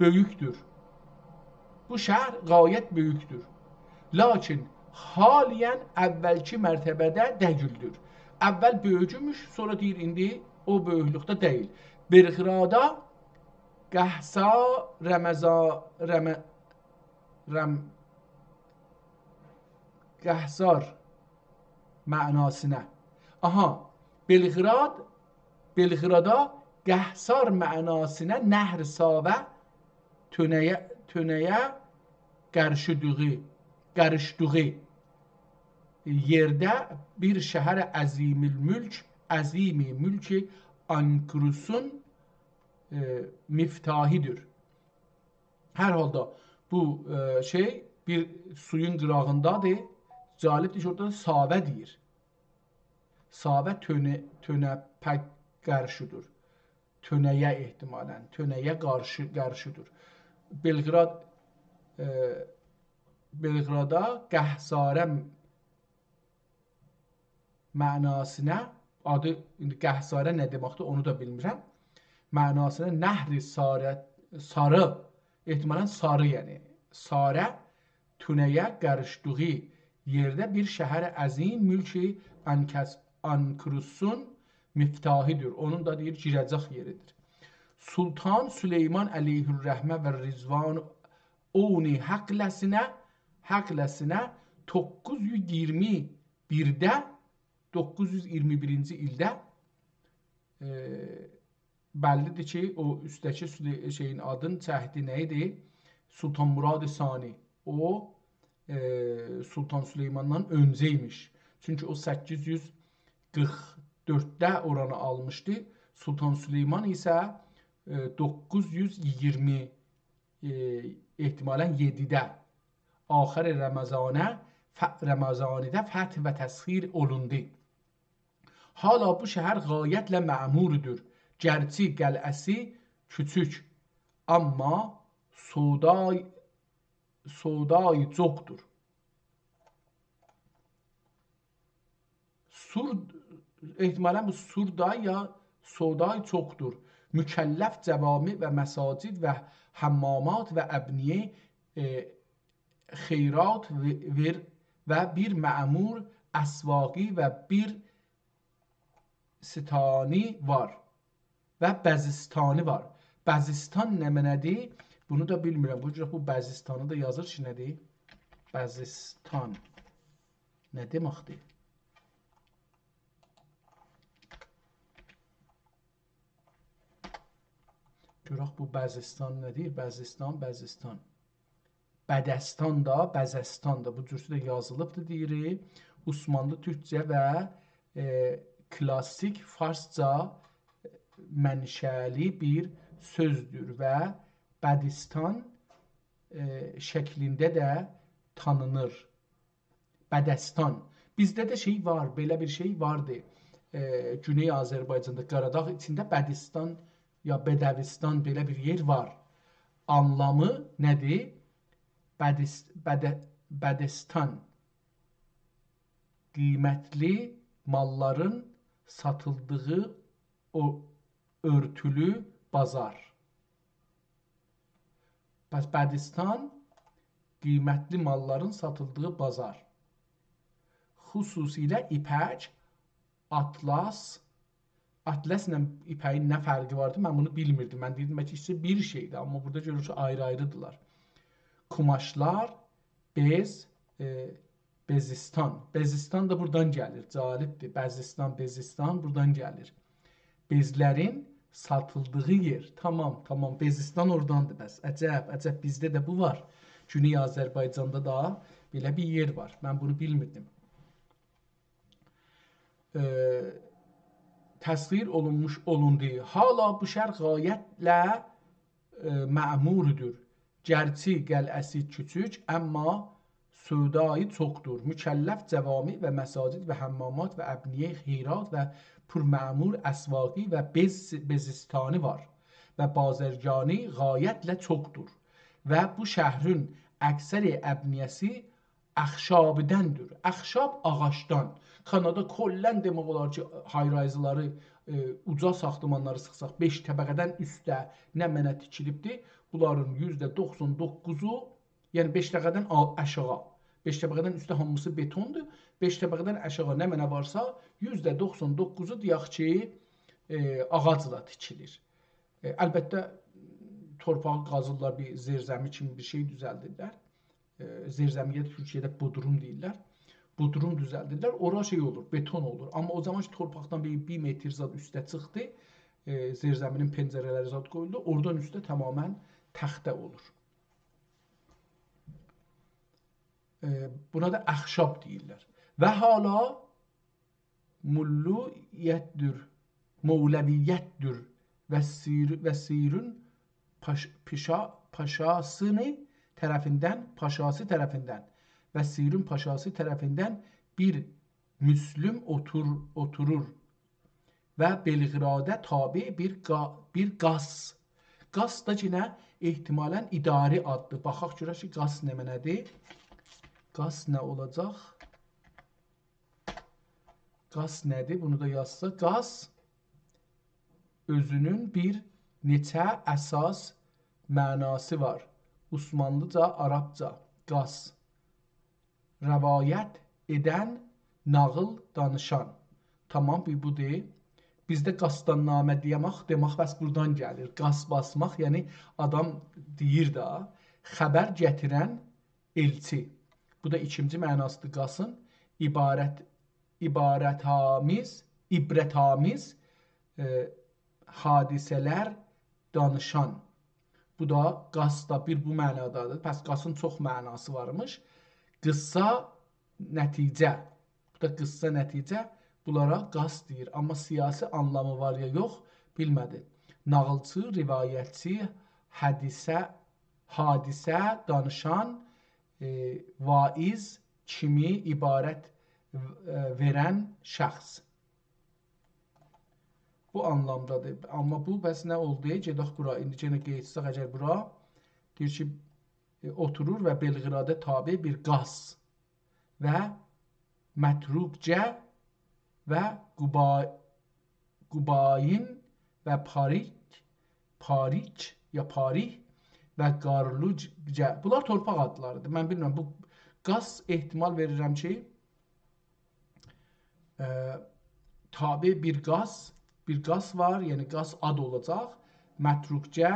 بؤیوکدور. بو شهر غایت بؤیوکدور. لاکین حالیا اولکی مرتبه‌ده دئییلدیر. اول بؤیوکموش، سونرا دئییر، ایندی او بؤیوکلوکده دئییل. بلغرادا قهسا رمضا-، رم-، رم-، قهسار معناسینا. آها، بلغراد، بلغرادا قهسار معناسینا نهر ساوه تؤنه‌یه، تؤنه‌یه قاریشدیغی، قاریشدیغی یئرده بیر شهر عظیم الملک، عظیم ملک آنکروسون، ائ، مفتاحی‌دیر. هر حالدا بو، ائ، شئی بیر سویون قیراغیندادیر. جالبدیر کی، اورادا ساوه دئییر. ساوه تؤنه-، تؤنه‌په قاریشی‌دیر. تؤنه‌یه احتمالاً، تؤنه‌یه قارشی، قاریشی‌دیر. بلغراد، ائ، بلغرادا قهساره معناسینا، آدی، ایندی قهساره نه دئمکدیر، اونو دا بیلمیرم. معناسینا نهر ساره، ساری، احتمالاً ساری، یعنی ساره، تؤنه‌یه قاریشدیغی یئرده بیر شهر عظیم ملک آنکس-، آنکروسون مفتاحی‌دیر. اونون دا دئییر، گیره‌جک یئری‌دیر. سلطان سلیمان علیه‌الرحمه و رضوان اونی حقله‌سینه، حقله‌سینه دوققوز یوز ایگیرمی بیرده، دوققوز یوز ایگیرمی بیرینجی ایلده، ائ، بللی‌دیر کی، او اوستده‌کی سلی-، شئیین آدین چکدی، نه ایدی؟ سلطان مراد ثانی. او، ائ، سلطان سلیماندان اؤنجه ایمیش. چونکی او سککیز یوز قیرخ دؤردده اورانی آلمیشدی. سلطان سلیمان ایسه، ائ، دوققوز یوز ایگیرمی، ائ، احتمالاً یئددیده، آخر رمضانه، ف-، رمضانی‌ده فتح و تسخیر اولوندو. حالا بو شهر غایتله معموردور. گرچی قلعه‌سی کوچوک، آمما سودای-، سودای چوخدور. سور، احتمالاً بو سوردای یا سودای چوخدور. مکلف جوامع و مساجد و حمامات و ابنیه، ائ، خیرات و، وئر و بیر معمور اسواقی و بیر ستانی وار و بزستانی وار. بزستان نمنه‌دیر؟ بونو دا بیلمیرم. بو جور بو بزستانی دا یازیر کی، نه‌دیر؟ بزستان نه دئمکدیر؟ گؤرک بو بزستان نه‌دیر؟ بزستان، بزستان. بدستان دا، بزستان دا. بو جورسو ده یازیلیبدیر، دئییر. عثمانلی تورکجه و، ائ، کلاسیک فارسجا منشألی بیر سؤزدور و بدستان، ائ، شکلینده ده تانینیر. بدستان. بیزده ده شئی وار، بئله بیر شئی واردی. ائ، گونئی آذربایجاندا، قاراداغ ایچینده بدستان یا بدوستان بئله بیر یئر وار. آنلامی نه‌دیر؟ بدس-، بده-، بدستان. قیمتلی ماللارین ساتیلدیغی او اؤرتولو بازار. پس بدستان قیمتلی ماللارین ساتیلدیغی بازار. خصوصیله ایپک، آتلاس، آتلاسلا ایپه‌یین نه فرقی واردی، من بونو بیلمیردیم. من دئییردیم، بلکه ایکیسی بیر شئیدیر، آمما بورادا گؤرورسن، آیری-آیریدیرلار. قوماشلار، بئز، ائ، بئزستان. بئزستان دا بورادان گلیر، جالبدیر. بزستان، بئزستان بورادان گلیر. بئزلرین ساتیلدیغی یئر. تامام، تامام، بئزستان اوراداندیر بس. عجب، عجب، بیزده ده بو وار. گونئی آذربایجاندا دا بئله بیر یئر وار. من بونو بیلمیردیم. ائ، تسخیر اولونموش، اولوندو. حالا بو شهر غایتله، ائ، معموردور. گرچی قلعه‌سی کوچوک، اما سودایی چوخدور. مکلف جوامع و مساجد و حمامات و ابنیه‌ی خیرات و پرمعمور اسواقی و بز-، بزستانی وار و بازرگانی غایتله چوخدور. و بو شهرین اکثر ابنیه‌سی اخشابدندیر. اخشاب آغاجدان. کانادا کلاً دئمک اولار کی، high-rise-لاری، ائ، اوجا ساختمانلاری سیخساق، بئش طبقه‌دن اوسته نمنه تیکیلیبدیر، بونلارین یوزده دوخسان دوققوزو، یعنی بئش طبقه‌دن آ-، آشاغی، بئش طبقه‌دن اوسته هامیسی بتوندور، بئش طبقه‌دن آشاغی نمنه وارسا، یوزده دوخسان دوققوزو دئیک کی، ائ، آغاجلا تیکیلیر. ائ، البته، تورپاغی قازیرلار، بیر زیرزمی کیمی بیر شئی دوزلدیرلر. ائ، زیرزمی‌یه تورکیه‌ده بودروم دئییرلر. بودروم دوزلدیرلر، اورا شئی اولور، بتون اولور. آمما او زامان کی، تورپاقدان بیر، بیر متر زاد اوسته چیخدی، ائ، زیرزمی‌نین پنجره‌لری زاد قویولدو، اورادان اوسته تماماً تخته اولور. ائ، بونا دا اخشاب دئییرلر. و حالا مولویتدیر، مولویتدیر و سیر-، و سیرون پاش-، پیشا-، پاشاسینی طرفیندن، پاشاسی طرفیندن و سیرون پاشاسی طرفیندن بیر مسلم اوتور-، اوتورور و بلغرادا تابع بیر قا-، بیر قاس. قاس دا یئنه احتمالاً اداری آددیر. باخاق گؤرک کی، قاس نمنه‌دیر؟ قاس نه اولاجاق؟ قاس نه‌دیر؟ بونو دا یازسا، قاس اؤزونون بیر نئچه اساس معناسی وار. عثمانلیجا، عربجا، قاس. روایت ائدن، ناغیل دانیشان. تامام، بو بودور. بیزده قاستان‌نامه دئمک، دئمک بس بورادان گلیر. قاس باسماق، یعنی آدام دئییر ده، خبر گتیرن ائلچی. بو دا ایکینجی معناسیدیر قاسین. عبرت، عبرت‌آمیز، عبرت‌آمیز، ائ، حادثه‌لر دانیشان. بو دا، قاس دا بیر بو معنادادیر. پس قاسین چوخ معناسی وارمیش. قیسسا نتیجه. بو دا قیسسا نتیجه. بونلارا قاس دئییر. آمما سیاسی آنلامی وار یا یوخ، بیلمه‌دی. ناغیلچی، روایتچی، حادثه، حادثه دانیشان، ائ، واعظ کیمی عبرت، ائ، وئرن شخص. بو آنلامدادیر. آمما بو، بس نه اولدو؟ گئدک بورا. ایندی یئنه قئییتساق اگر بورا، دئییر کی، ائ، اوتورور و بلغرادا تابع بیر قاس و متروکجه و قوبا-، قوبایین و پاریک، پاریک یا پاریک و قارلوجه. بونلار تورپاق آدلاریدیر. من بیلمیرم، بو قاس احتمال وئریرم کی، ائ، تابع بیر قاس، بیر قاس وار، یعنی قاس آد اولاجاق. متروکجه،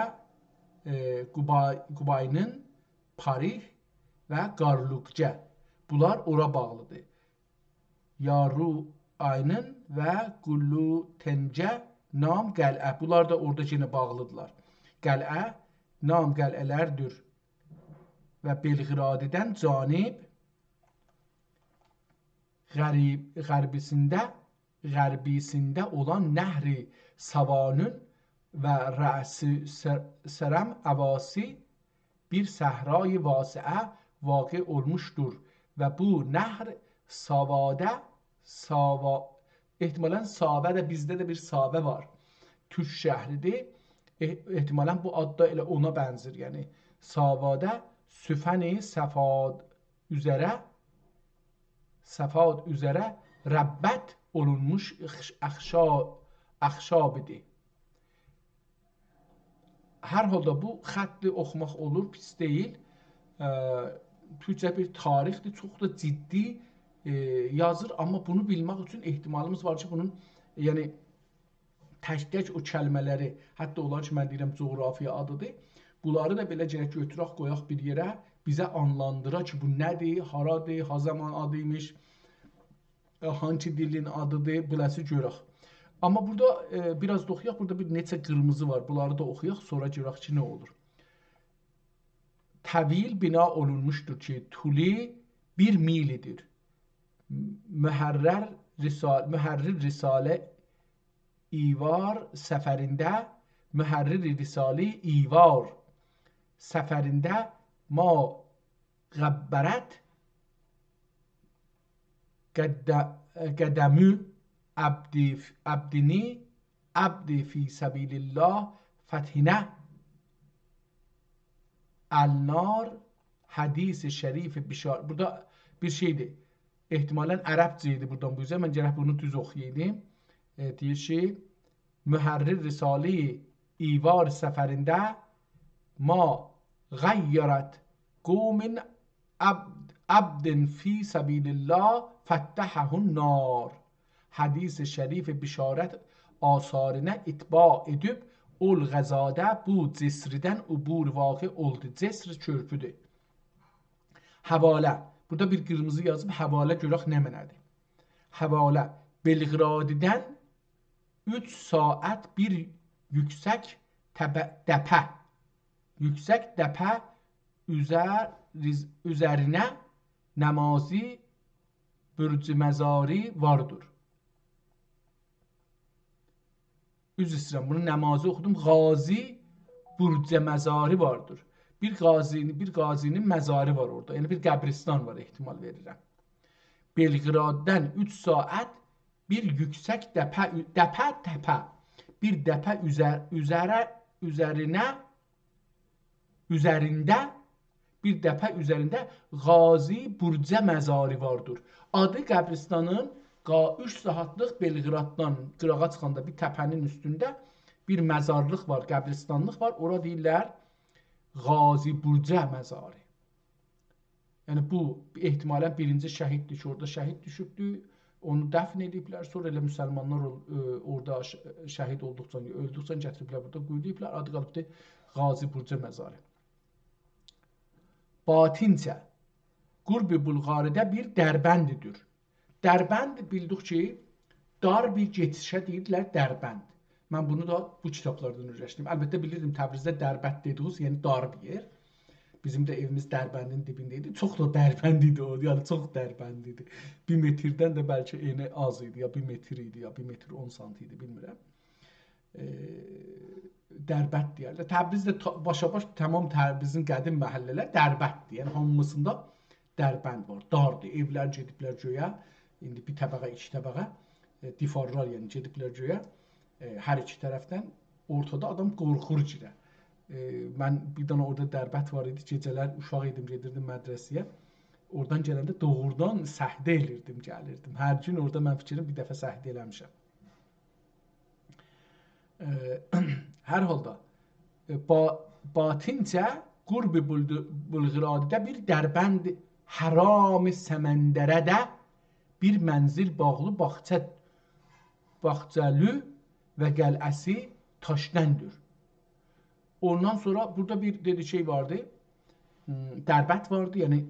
ائ، قوبا-، قوبایین، پاریک و قارلوکجه. بونلار اورا باغلیدیر. یاروعین و قولوتنجه نام قلعه. بونلار دا اورادا یئنه باغلیدیرلار. قلعه، نام قلعه‌لردیر و بلغراددان جانب غریب، غربیسینده، غربیسینده اولان نهر ساوانین و رأس سر-، سرم اواسی بیر صحرای واسعه واقع اولموشدور و بو نهر ساواده، ساوا-، احتمالاً ساوه ده، بیزده ده بیر ساوه وار. تورک شهریدیر. اح-، احتمالاً بو آد دا ائله اونا بنزیر، یعنی ساواده سفن صفاد اوزره، صفاد اوزره ربط اولونموش اخش-، اخشا-، اخشابیدی. هر حالدا بو خطی اوخوماق اولور، پیس دئییل. اه، تورکجه بیر تاریخدیر، چوخ دا جدی، ائ، یازیر، آمما بونو بیلمک اوچون احتمالیمیز وار کی، بونون، یعنی، تک-تک او کلمه‌لری، حتی اونلار کی، من دئییرم، جغرافیا آدیدیر، بونلاری دا بئله گرک گؤتورک، قویاق بیر یئره، بیزه آنلاندیرا کی، بو نه‌دیر، هارادیر، ها زامان آدی ایمیش، ائ، هانسی دیلین آدیدیر، بیله‌سی گؤرک. آمما بورادا، ائ، بیر آز دا اوخویاق، بورادا بیر نئچه قیرمیزی وار، بونلاری دا اوخویاق، سونرا گؤرک کی، نه اولور. طویل بنا اولونموشدور کی، طولی بیر میلدیر. محرر رسا-، محرر رساله ایوار سفرینده، محرر رساله ایوار سفرینده ما غبرت قد-، قدم عبد، عبدنی، عبد فی سبیل الله فتحنه النار، حدیث شریف بشار-، بورادا بیر شئیدیر. احتمالاً عربجه ایدی بورادان بو اوزه. من گرک بونو دوز اوخویایدیم. ائ، دئییر کی، محرر رساله ایوار سفرینده ما غیرت قوم عبد، عبد فی سبیل الله فتحه النار. حدیث شریف بشارت آثارینه اتباع ائدیب، اول غذاده بو جسردن عبور واقع اولدو. جسر کؤرپودور. حواله. بورادا بیر قیرمیزی یازیب، حواله گؤرک نه معنادیر. حواله. بلغرادیدن اوچ ساعت بیر یوکسک تپه، دپه، یوکسک دپه اوزر-، اوزرینه نمازی برج مزاری واردیر. عذر ایسته‌ییرم، بونو نمازی اوخودوم. غازی برج مزاری واردیر. بیر غازی‌نین، بیر غازی‌نین مزاری وار اورادا. یعنی بیر قبرستان وار، احتمال وئریرم. بلغراددان اوچ ساعت بیر یوکسک دپه، دپه، تپه. بیر دپه اوزر-، اوزره، اوزرینه، اوزرینده، بیر دپه اوزرینده غازی برج مزاری واردیر. آدی قبرستانین، قا-، اوچ ساعاتلیق بلغراددان قیراغا چیخاندا بیر تپه‌نین اوستونده بیر مزارلیق وار، قبرستانلیق وار. اورا دئییرلر غازی برج مزاری. یعنی بو احتمالاً بیرینجی شهیددیر کی، اورادا شهید دوشوبدو. اونو دفن ائدیبلر. سونرا ائله مسلمانلار اول-، ائ، اورادا ش-، شهید اولدوقجا، اؤلدوکجه گتیریبلر بورادا قویولاییبلار. آدی قالیبدی غازی برج مزاری. باطنجه، قرب بلغراده بیر دربنددیر. دربند بیلدیک کی، دار بیر کئچیشه دئییرلر دربند. من بونو دا بو کیتابلاردان اؤیرشدیم. البته بیلیردیم، تبریزده دربند دئدیگیز، یعنی دار بیر یئر. بیزیم ده ائویمیز دربندین دیبینده ایدی. چوخ دا دربند ایدی او، یعنی چوخ دربند ایدی. بیر متردن ده بلکه انی آز ایدی، یا بیر متر ایدی، یا بیر متر اون سانت ایدی، بیلمیرم. ائ، دربند دئیرلر. تبریز ده تا-، باشاباش تمام تبریزین قدیم محله‌لری دربنددیر. یعنی هامیسیندا دربند وار، داردیر. ائولر گئدیبلر گؤیه. ایندی بیر طبقه، ایکی طبقه، ائ، دیوارلار، یعنی گئدیبلر گؤیه. ائ، هر ایکی طرفدن، اورتادا آدام قورخور گیره. ائ، من بیر دنه اورادا دربند وار ایدی. گئجه‌لر اوشاق ایدیم، گئدیردیم مدرسه‌یه. اورادان گلنده دوغرودان سکته ائلیردیم، گلیردیم. هر گون اورادا من فیکریم بیر دفعه سکته ائله‌میشم. ائ، هر حالدا، ائ، با-، باطنجه قرب بلغ-، بلغرادیده بیر دربند، حرام سمندره‌ده بیر منزل باغلی باغچا، باغچالو و قلعه‌سی تاشدندیر. اوندان سونرا بورادا بیر، دئدی، شئی واردی. م، دربند واردی، یعنی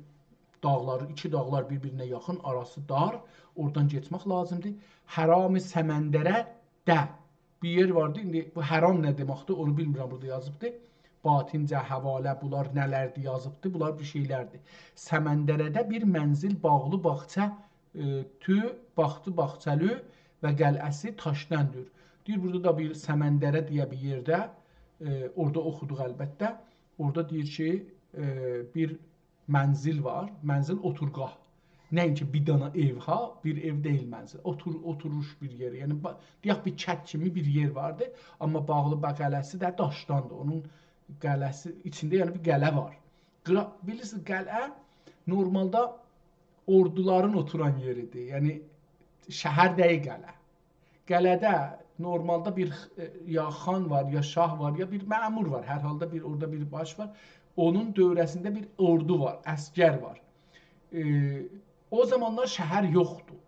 داغلار، ایکی داغلار بیر-بیرینه یاخین، آراسی دار، اورادان کئچمک لازیمدیر. حرام سمندره‌ده بیر یئر واردی. ایندی بو حرام نه دئمکدیر، اونو بیلمیرم، بورادا یازیبدی. باطنجه، حواله، بونلار نه‌لردیر یازیبدی، بونلار بیر شئیلردیر. سمندره‌ده بیر منزل باغلی باغچا، ائ، تو، باغچی، باغچالو و قلعه‌سی تاشدندیر. دئییر، بورادا دا بیر سمندره دئیه بیر یئرده، ائ، اورادا اوخودوق البته. اورادا دئییر کی، ائ، بیر منزل وار، منزل اوتورگاه. نه اینکی بیر دانا ائو ها، بیر ائو دئییل منزل. اوتور-، اوتوروش بیر یئری، یعنی با-، دئیک بیر کت کیمی بیر یئر واردی، آمما باغلی با قلعه‌سی ده داشداندیر. اونون قلعه‌سی، ایچینده یعنی بیر قلعه وار. قیرا-، بیلیرسینیز، قلعه نورمالدا اوردولارین اوتوران یئریدیر. یعنی شهر دئییل قلعه. قلعه‌ده نورمالدا بیر، ائ، یا خان وار، یا شاه وار، یا بیر مأمور وار. هر حالدا بیر، اورادا بیر باش وار. اونون دؤوره‌سینده بیر اوردو وار، عسگر وار. ائ، او زامانلار شهر یوخدور.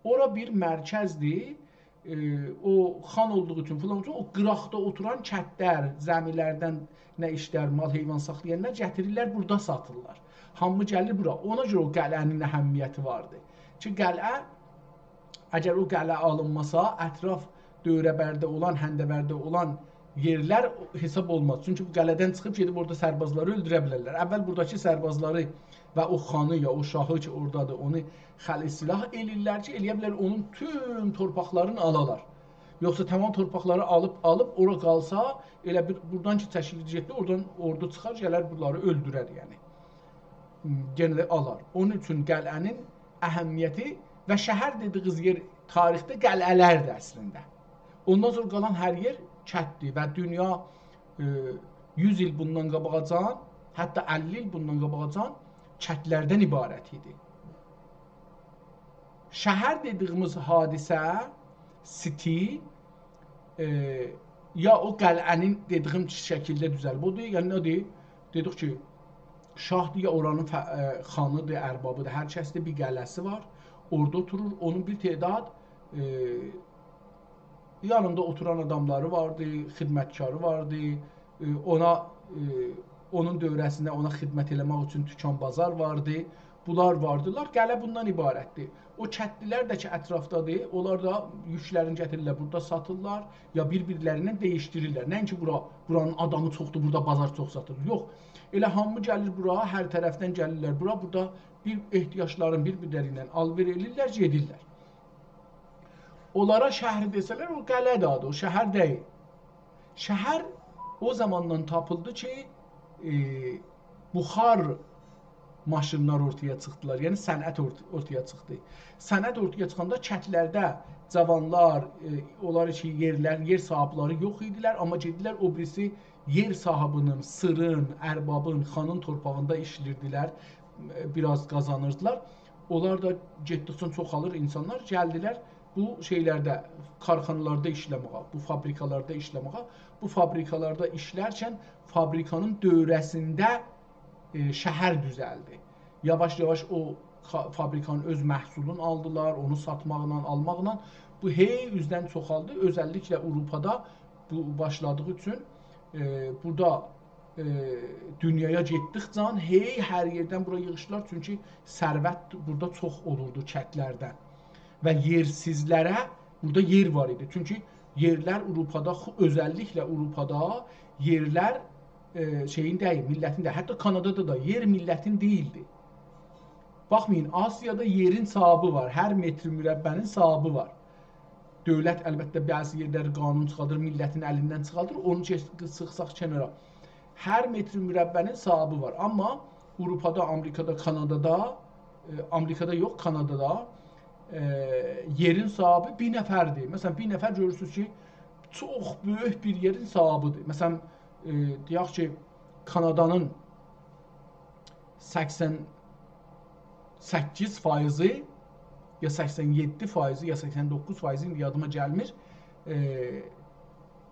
اورا بیر مرکزدیر. ائ، او خان اولدوغو اوچون، فلان اوچون او قیراقدا اوتوران کتلر، زمی‌لردن نه ایشلر، مال، حیوان ساخلایانلار گتیریرلر، بورادا ساتیرلار. هامی گلیر بورا. اونا گؤره او قلعه‌نین اهمیتی واردی. کی، قلعه، اگر او قلعه آلینماسا، اطراف دؤوره‌برده اولان، هنده‌برده اولان یئرلر حساب اولماز. چونکی بو قلعه‌دن چیخیب گئدیب اورادا سربازلاری اؤلدوره بیلرلر. اول بوراداکی سربازلاری و او خانی یا او شاهی کی، اورادادیر، اونو خلع سلاح ائله‌ییرلر کی، ائله‌یه بیلر اونون توم تورپاقلارینی آلالار. یوخسا تمام تورپاقلاری آلیب، آلیب اورا قالسا، ائله بیر بورادان کی چکیلیر گئتدی، اورادان اوردو چیخار، گلر بونلاری اؤلدورر، یعنی. یئنه ده آلار. اونون اوچون قلعه‌نین اهمیتی و شهر دئدیگینیز یئر تاریخده قلعه‌لردیر اصلینده. اوندان سونرا قالان هر یئر کتدیر و دونیا، ائ، یوز ایل بوندان قاباغاجان، حتی اللی ایل بوندان قاباغاجان کتلردن عبارت ایدی. شهر دئدیگیمیز حادثه، city، ائ، یا او قلعه‌نین دئدیگیم شکیلده دوزلیب. اودور، یعنی نه‌دیر؟ دئدیک کی، شاهدیر یا اورانین ف-، ائ، خانیدیر، اربابیدیر، هر کسدیر، بیر قلعه‌سی وار. اورادا اوتورور، اونون بیر تعداد، ائ، یانیندا اوتوران آداملاری واردی، خدمتکاری واردی، ائ، اونا، ائ، اونون دؤوره‌سینده اونا خدمت ائله‌مک اوچون دوکان، بازار واردی. بونلار واردیلار. قلعه بوندان عبارتدیر. او کتلی‌لر ده کی، اطرافدادیر، اونلار دا یوکلرینی گتیریرلر، بورادا ساتیرلار، یا بیر-بیرلریندن دییشدیریرلر. نه‌اینکی بورا، بورانین آدامی چوخدور، بورادا بازار چوخ ساتیلیر. یوخ. ائله هامی گلیر بورا، هر طرفدن گلیرلر بورا، بورادا بیر احتیاجلارین بیر-بیرلری ایله آل‌وئر ائله‌ییرلر، گئدیرلر. اونلارا شهر دئسه‌لر، او قلعه‌دیر آدی، او شهر دئییل. شهر او زاماندان تاپیلدی کی، ائ، بخار ماشینلار اورتایا چیخدیلار. یعنی صنعت اورت-، اورتایا چیخدی. صنعت اورتایا چیخاندا کتلرده جاوانلار، ائ، اونلار اوچون یئرلر، یئر صاحیبلری یوخ ایدیلر، آمما گئدیرلر او بیریسی یئر صاحیبی‌نین، سیرین، اربابین، خانین تورپاغیندا ایشله‌ییردیلر، ائ، بیر آز قازانیردیلار. اونلار دا گئتدیکجه چوخالیر اینسانلار، گلدیلر بو شئیلرده، کارخانالاردا ایشله‌مه‌یه، بو فابریکالاردا ایشله‌مه‌یه. بو فابریکالاردا ایشلرکن فابریکانین دؤوره‌سینده، ائ، شهر دوزلدی. یاواش-یاواش او کا-، فابریکانین اؤز محصولونو آلدیلار، اونو ساتماقلا، آلماقلا بو هئی اوزدن چوخالدی. اؤزللیکله آوروپادا بو باشلادیغی اوچون، ائ، بورادا، ائ، دونیایا گئتدیکجه هئی هر یئردن بورا ییغیشدیلار. چونکی ثروت بورادا چوخ اولوردو کتلردن. و یئرسیزلره بورادا یئر وار ایدی. چونکی یئرلر آوروپادا، خو-، اؤزللیکله آوروپادا یئرلر، ائ، شئیین دئییل، میللتین دئییل. حتی کانادادا دا یئر میللتین دئییلدی. باخمایین، آسیادا یئرین صاحیبی وار، هر متر مربع‌نین صاحیبی وار. دؤولت، البته، بعضی یئرلری قانون چیخادیر، میللتین الیندن چیخادیر، اونو چیخ-، چیخساق کنارا. هر متر مربع‌نین صاحیبی وار. آمما آوروپادا، آمریکادا، کانادادا، ائ، آمریکادا یوخ، کانادادا، ائ، یئرین صاحیبی بیر نفردیر. مثلا، بیر نفر گؤرورسونوز کی، چوخ بؤیوک بیر یئرین صاحیبیدیر. مثلا، ائ، دئیک کی، کانادانین سکسن سککیز فایضی، یا سکسن یئددی فایضی، یا سکسن دوققوز فایضی، ایندی یادیما گلمیر، ائ،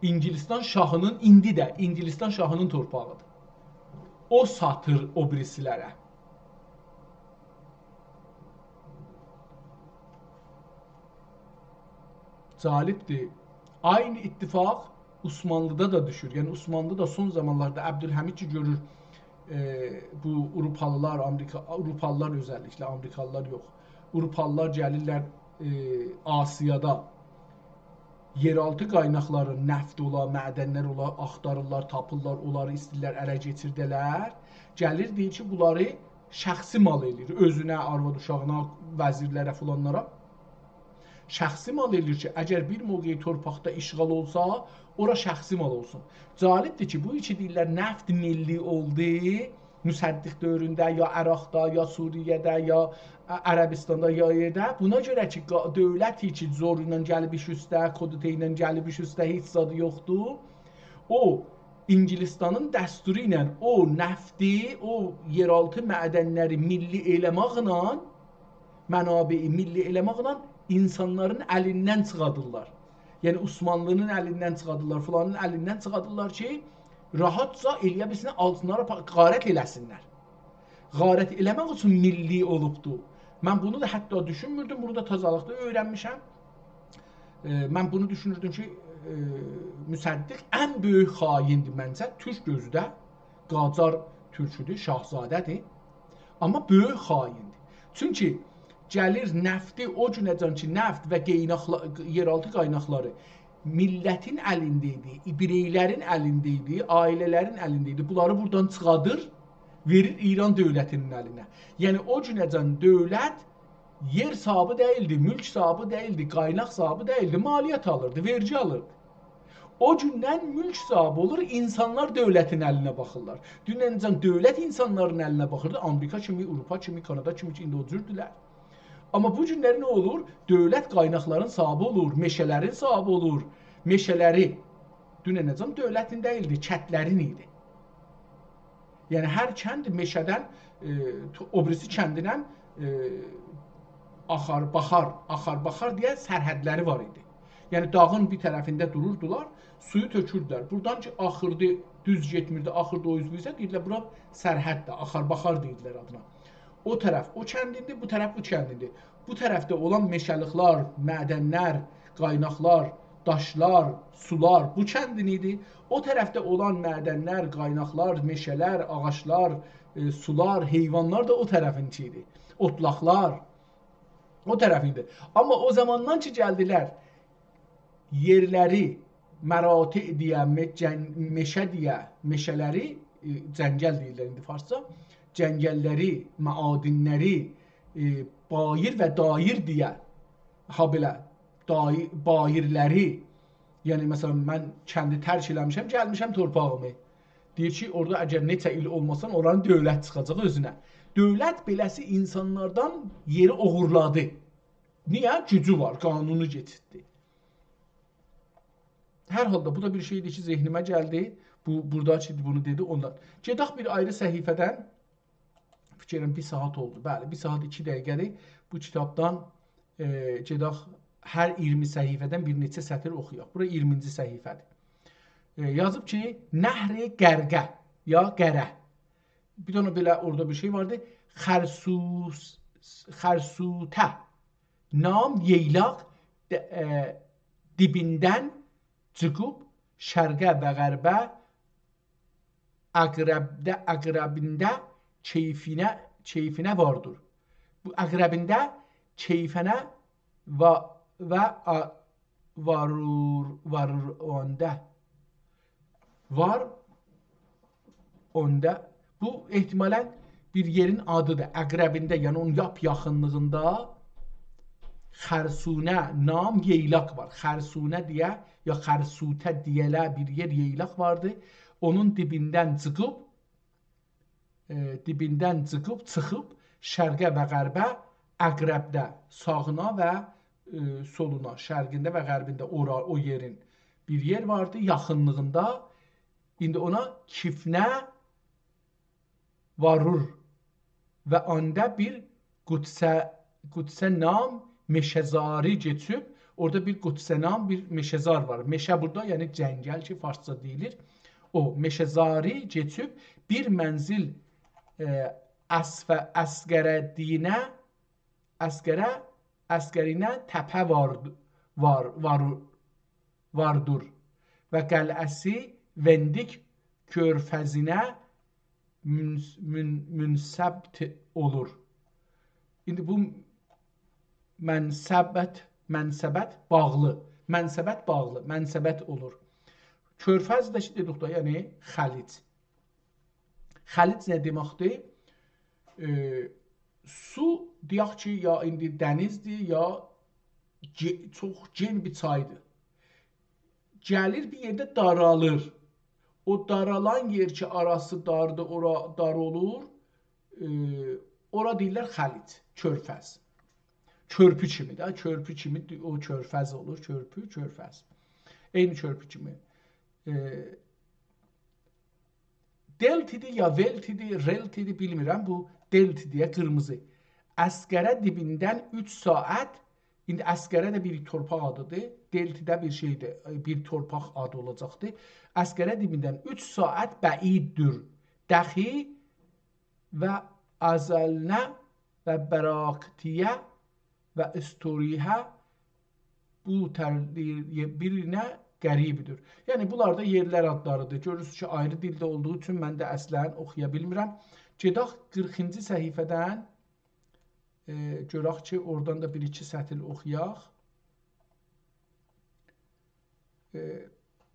اینگیلیستان شاهی‌نین، ایندی ده اینگیلیستان شاهی‌نین تورپاغیدیر. او ساتیر او بیریسیلره. جالبدیر. عینی اتفاق عثمانلی‌دا دا دوشور. یعنی، عثمانلی دا سون زامانلاردا عبدالحمید کی، گؤرور، ائ، بو آوروپالیلار، آمریکا، آوروپالیلار اؤزللیکله، آمریکالیلار یوخ. آوروپالیلار گلیرلر، ائ، آسیادا یئرآلتی قایناقلاری، نفت اولا، معدنلر اولا، آختاریرلار، تاپیرلار، اونلاری ایسته‌ییرلر اله کئچیرده‌لر. گلیر، دئییر کی، بونلاری شخصی مال ائله‌ییر. اؤزونه، آرواد اوشاغینا، وزیرلره، فلانلارا شخصی مال ائله‌ییر کی، اگر بیر موقع تورپاقدا اشغال اولسا، اورا شخصی مال اولسون. جالبدیر کی، بو کی دئییرلر نفت ملی اولدو، مصدق دؤورونده، یا عراقدا، یا سوریه‌ده، یا ع-، عربستاندا، یا یئرده. بونا گؤره کی، قا-، دؤولت کی، زور ایله گلیب ایش اوسته، کودتا ایله گلیب ایش اوسته، هئچ زادی یوخدور. او، اینگیلیستانین دستورو ایله او نفتی، او یئرآلتی معدنلری ملی ائله‌مکله، منابعی ملی ائله‌مکله اینسانلارین الیندن چیخادیرلار. یعنی، عثمانلی‌نین الیندن چیخادیرلار، فلانین الیندن چیخادیرلار کی، راحتجا ائلیه بیلسینلر، آلسینلار، آپا-، غارت ائله‌سینلر. غارت ائله‌مک اوچون میللی اولوبدو. من بونو دا حتی دوشونموردوم، بونو دا تازالیقدا اؤیرنمیشم. ائ، من بونو دوشونوردوم کی، ائ، مصدق ان بؤیوک خائندیر منجه، تورک گؤزو ده، قاجار تورکودور، شاهزاده‌دیر. آمما بؤیوک خائندیر. چونکی گلیر نفتی، او گونه‌جن کی، نفت و قایناقلا-، یئرآلتی قایناقلاری میللتین الینده ایدی، بیرئیلرین الینده ایدی، عائله‌لرین الینده ایدی. بونلاری بورادان چیخادیر، وئریر ایران دؤولتینین الینه. یعنی، او گونه‌جن دؤولت یئر صاحیبی دئییلدی، مولک صاحیبی دئییلدی، قایناق صاحیبی دئییلدی، مالیات آلیردی، وئرگی آلیردی. او گوندن مولک صاحیبی اولور، اینسانلار دؤولتین الینه باخیرلار. دونن‌جن دؤولت اینسانلارین الینه باخیردی، آمریکا کیمی، آوروپا کیمی، کانادا کیمی کی، ایندی او جوردولر. آمما بو گونلری نه اولور؟ دؤولت قایناقلارین صاحیبی اولور، مئشه‌لرین صاحیبی اولور. مئشه‌لری دونن‌جن دؤولتین دئییلدی، کندلرین ایدی. یعنی هر کند مئشه‌دن، ائ، تو-، او بیریسی کندینن، ائ، آخار باخار، آخار باخار دئیه سرحدلری وار ایدی. یعنی داغین بیر طرفینده دوروردولار، سویو تؤکوردولر. بورادان کی آخیردی، دوز گئتمیردی، آخیردی او اوز بو اوزه، دئییردیلر، بورا سرحددیر، آخار باخار دئییردیلر آدینا. او طرف او کندیندی، بو طرف بو کندیندی. بو طرفده اولان مئشه‌لیکلر، معدنلر، قایناقلار، داشلار، سولار بو کندین ایدی. او طرفده اولان معدنلر، قایناقلار، مئشه‌لر، آغاجلار، ائ، سولار، حیوانلار دا او طرفینکی ایدی. اوتلاقلار او طرفین ایدی. آمما او زاماندان کی گلدیلر، یئرلری مراتع دئیه، مئ-، جن-، مئشه دئیه، مئشه‌لری، ائ، جنگل دئییرلر ایندی فارسجا، جنگللری، معادنلری، ائ، باییر و داییر دئیه، هابئله، دای-، باییرلری، یعنی، مثلا، من کندی ترک ائله‌میشم، گلمیشم تورپاغیمی. دئییر کی، اورادا اگر نئچه ایل اولماسان، اورانین دؤولت چیخاجاق اؤزونه. دؤولت بئله‌سی اینسانلاردان یئری اوغورلادی. نییه؟ گوجو وار، قانونو کئچیردی. هر حالدا، بو دا بیر شئیدیر کی، ذهنیمه گلدی. بو، بورادا کی، بونو دئدی، اوندان. گئدک بیر آیری صفحه‌دن. فیکر ائلیرم، بیر ساعت اولدو. بلی، بیر ساعت ایکی دقیقه‌دیر. بو کیتابدان، ائ، گئدک هر اییرمی صفحه‌دن بیر نئچه سطر اوخویاق. بورا اییرمینجی صفحه‌دیر. ائ، یازیب کی، نهر غرقه، یا قره. بیر دنه بئله اورادا بیر شئی واردی. خرسوس-، خرسوته نام یئیلاق د-، ائ، دیبیندن چیخیب شرقه و غربه، اقربده، اقربینده کیفینه، کیفینه واردیر. بو اقربینده کیفینه وا-، و آ-، وارور، وارور اوندا. وار اوندا. بو احتمالاً بیر یئرین آدیدیر. اقربینده، یعنی اونون لاپ یاخینلیغیندا خرسونه نام یئیلاق وار. خرسونه دئیه، یا خرسوته دئیه‌لر بیر یئر، یئیلاق واردی. اونون دیبیندن چیخیب، ائ، دیبیندن چیخیب، چیخیب شرقه و غربه، اقربده، ساغینا و، ائ، سولونا، شرقینده و غربینده اورا، او یئرین بیر یئر واردی، یاخینلیغیندا. ایندی اونا کیفینه وارور و اوندا بیر قدسه، قدسه نام مئشه‌زاری کئچیب، اورادا بیر قدسه نام، بیر مئشه‌زار وار. مئشه بورادا، یعنی جنگل کی، فارسجا دئییلیر. او مئشه‌زاری کئچیب بیر منزل، ائ، اسف-، اصغره‌دینه، اصغره، اصغرینه تپه وار، وار، وار، واردیر و قلعه‌سی وندیک کؤرفزینه مون-، مون-، منسبت اولور. ایندی بو منسبت، منسبت باغلی، منسبت باغلی، منسبت اولور. کؤرفز ده کی، دئدیک ده، یعنی خلیج. خلیج نه دئمکدیر؟ ائ، سو، دئیک کی، یا ایندی دنیزدیر، یا گئ-، چوخ گئن بیر چایدیر. گلیر بیر یئرده دارالیر. او دارالان یئر کی، آراسی داردیر، اورا دار اولور. ائ، اورا دئییرلر خلیج، کؤرفز. کؤرپو کیمی ده، کؤرپو کیمی دی-، او کؤرفز اولور، کؤرپو، کؤرفز. عینی کؤرپو کیمی. ائ، دلتی‌دی یا ولتی‌دی، رلتی‌دی، بیلمیرم. بو دلتی‌دی یا قیرمیزی. اصغره دیبیندن اوچ ساعت ایندی اسقره ده بیر تورپاق آدیدیر. دلت ده بیر شئیدیر، بیر تورپاق آدی اولاجاقدیر. اسقره دیبیندن اوچ ساعت بعیددیر. دخی و آزلنه و براکتیه و استوریه بو تر-، بیر-، بیر-بیرینه قریبدیر. یعنی، بونلار دا یئرلر آدلاریدیر. گؤرورسونوز کی، آیری دیلده اولدوغو اوچون من ده اصلا اوخویا بیلمیرم. گئدک قیرخینجی صفحه‌دن، ائ، گؤرک کی، اورادان دا بیر-ایکی سطر اوخویاق. ائ،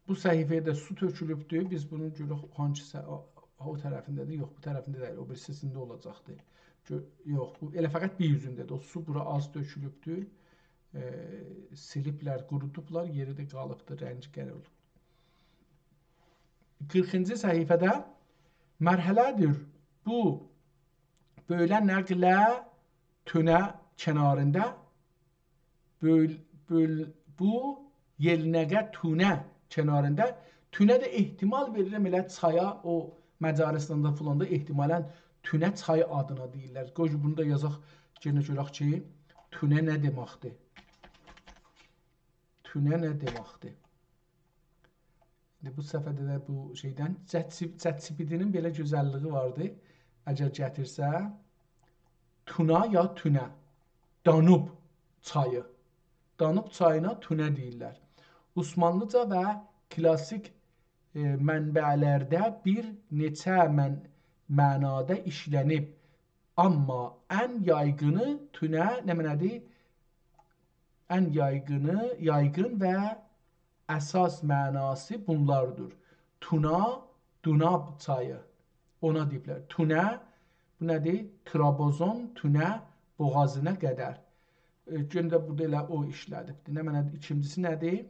بو صفحه‌یه ده سو تؤکولوبدور. بیز بونو گؤرک هانسی ص-، او، او طرفینده‌دیر. یوخ، بو طرفینده دئییل. او بیریسینده اولاجاقدی. گؤ-، یوخ، بو ائله فقط بیر اوزونده‌دیر. او سو بورا آز تؤکولوبدور. ائ، سیلیبلر، قورودوبلار، یئری ده قالیبدیر، رنگی قره اولوب. قیرخینجی صفحه‌ده مرحله‌دیر بو بؤیله نقله تونه کناریندا بؤل-، بؤل-، بو یئلنقه تونه کناریندا، تونه ده احتمال وئریرم ائله چایا، او مجارستاندا فلاندا احتمالا تونه چای آدینا دئییرلر. قوی بونو دا یازاق، یئنه گؤرک کی، تونه نه دئمکدیر؟ تونه نه دئمکدیر؟ ایندی بو صفحه‌ده ده بو شئیدن، چت جی-، چت جی پی تی‌نین بئله گؤزللیگی واردی. اگر گتیرسه، تونا یا تونه، دانوب چایی. دانوب چایینا تونه دئییرلر. عثمانلیجا و کلاسیک، ائ، منبع‌لرده بیر نئچه من-، معنادا ایشله‌نیب. آمما ان یایغینی تونه، نمنه‌دیر؟ ان یایغینی، یایغین و اساس معناسی بونلاردیر. تونا، دوناب چایی. اونا دئییبلر. تونه، بو نه‌دیر؟ ترابزون، تونه، بوغازینا قدر. ائ، گؤنده بورادا ائله او ایشله‌دیبدیر. نمنه‌دیر؟ ایکینجیسی نه‌دیر؟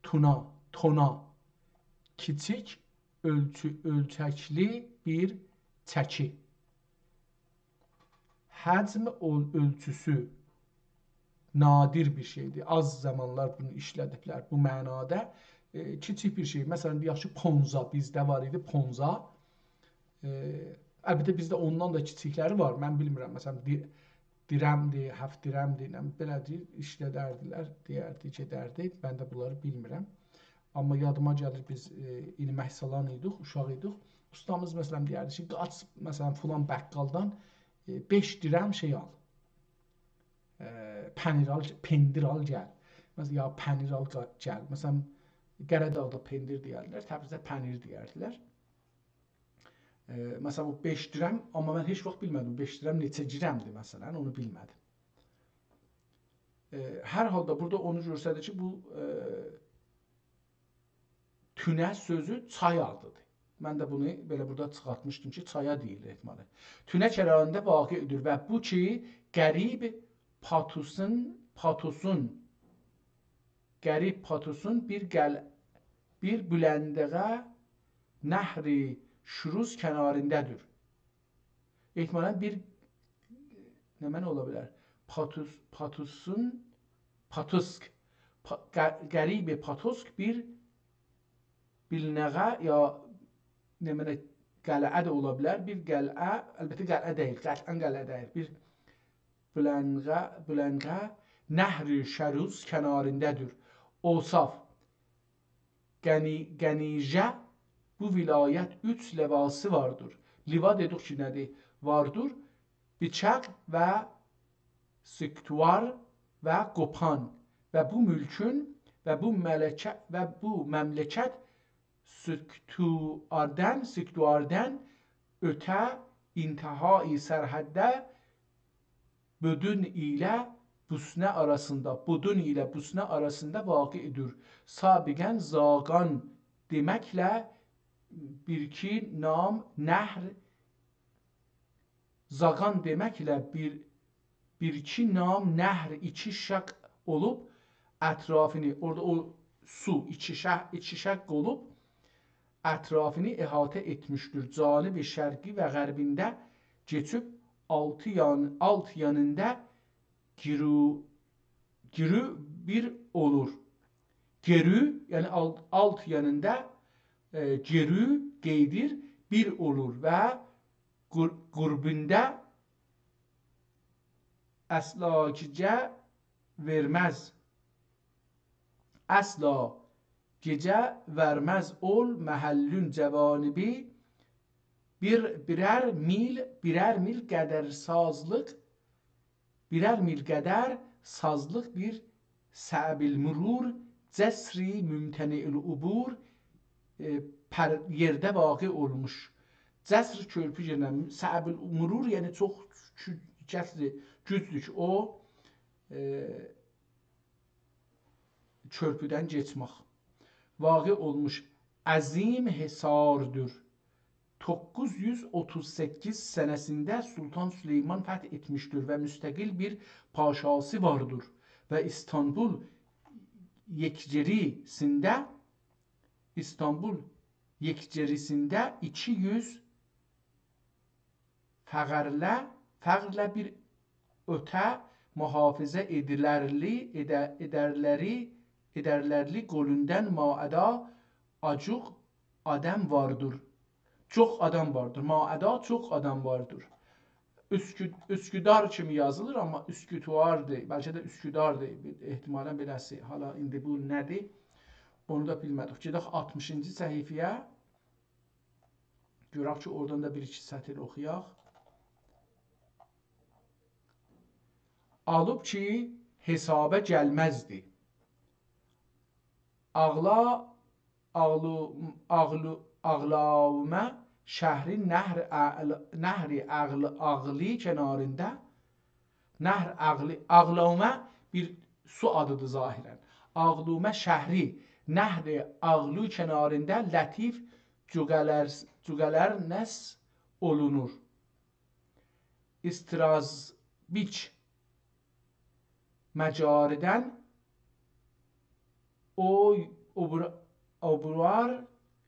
تونا، تونا. کیچیک اؤلچو-، اؤلچکلی بیر چکی. حجم اؤل-، اؤلچوسو نادر بیر شئیدیر. آز زامانلار بونو ایشله‌دیبلر بو معنادا. ائ، کیچیک بیر شئی. مثلا، دئیک کی، پونزا بیزده وار ایدی، پونزا. ائ، البته، بیزده اوندان دا کیچیکلری وار. من بیلمیرم، مثلا، دی-، دیرمدیر، هفت دیرمدیر، نه بیلیم، بئله دئییر، ایشله‌دردیلر، دئیردی، گئدردی. من ده بونلاری بیلمیرم. آمما یادیما گلیر، بیز، ائ، ایلمک سالان ایدیک، اوشاق ایدیک. اوستامیز، مثلا، دئیردی کی، قاچ، مثلا، فلان بقالدان، ائ، بئش دیرم شئی آل. ائ، پنیر آل، پندیر آل، گل. مثلا، یا پنیر آل، قا-، گل. مثلا، قره‌داغدا پندیر دئیردیلر، تبریزده پنیر دئیردیلر. ائ، مثلا، بو بئش دیرم، آمما من هئچ واخت بیلمه‌دیم، بئش دیرم نئچه گرمدیر، مثلا، اونو بیلمه‌دیم. ائ، هر حالدا بورادا اونو گؤستریر کی، بو، ائ، تونه سؤزو چای آدیدیر. من ده بونو بئله بورادا چیخارتمیشدیم کی، چایا دئییلیر احتمالا. تونه کناریندا واقع‌دیر و بو کی، غریب پاتوسون، پاتوسون، غریب پاتوسون بیر گل-، بیر بلندقه نهر شروز کناریندادیر. احتمالا بیر، نمنه اولا بیلر؟ پاتوس، پاتوسون، پاتوسک. پا-، غ-، غریب پاتوسک بیر بیلنقه یا، نمنه، قلعه ده اولا بیلر. بیر قلعه، البته قلعه دئییل، قطعا قلعه دئییل. بیر بلنقه، بلنقه نهر شروز کناریندادیر. اوصاف. غنی-، غنیجه بو ولایت اوچ لواسی واردیر. لوا دئدیک کی، نه‌دیر؟ واردیر. بیچاق و سکتوار و قوپان و بو مولکون و بو ملکه-، و بو مملکت سکتواردان، سکتواردان اؤته انتهای سرحدده بودون ایله بوسنه آراسیندا، بودون ایله بوسنه آراسیندا واقع‌دیر. سابقا زاغان دئمکله بیر ایکی نام نهر، زاغان دئمکله بیر، بیر ایکی نام نهر ایکی شق اولوب اطرافینی، اورادا او سو ایکی شق، ایکی شق اولوب اطرافینی احاطه ائتمیشدیر. جانب شرقی و غربینده کئچیب آلتی یان-، آلت یانیندا گیرو، گیرو بیر اولور. گیرو، یعنی آلت، آلت یانیندا، ائ، گیرو قئییدیر، بیر اولور و غر-، غربینده اسلاکیجه وئرمز. اصلا گئجه وئرمز اول محلون جوانیبی، بیر، بیرر میل، بیرر میل قدر سازلیق، بیرر میل قدر سازلیق بیر صعب المرور، جسری ممتنع العبور، ائ، پر-، یئرده واقع اولموش. جسر کؤرپو یئرینه، صعب المرور، یعنی چوخ کو-، جسر گوجدور کی، او، ائ، کؤرپودن کئچمک. واقع اولموش عظیم حصاردیر. دوققوز یوز اوتوز سککیز سنه‌سینده سلطان سلیمان فتح ائتمیشدیر و مستقل بیر پاشاسی واردیر و ایستانبول یکجری‌سینده، ایستانبول یکجری‌سینده ایکی یوز فقرله، فقرله بیر اؤته محافظه ائدیلرلی، ائده-، ائدرلری، ائدرلرلی گؤلوندن ماعدا آجوق آدام واردیر. چوخ آدام واردیر. ماعدا چوخ آدام واردیر. اوسکو-، اوسکودار کیمی یازیلیر، آمما اوسکوتواردیر. بلکه ده اوسکوداردیر. احتمالاً بئله‌سی. حالا ایندی بو نه‌دیر؟ اونو دا بیلمه‌دیک. گئدک آلتمیشینجی صفحه‌یه. گؤرک کی، اورادان دا بیر-ایکی سطر اوخویاق. آلیب کی، حسابا گلمزدی. آغلا-، آغلو-، آغلو-، آغلاومه شهری نهر عقل-، نهر عقل-، عقلی کناریندا نهر آغلی-، آغلومه بیر سو آدیدیر ظاهراً. آغلومه شهری نهر آغلو کناریندا لطیف جوقه‌لر-، جوقه‌لرنس اولونور. استرازبیچ مجاریدن او-، اوبر-، اوبوار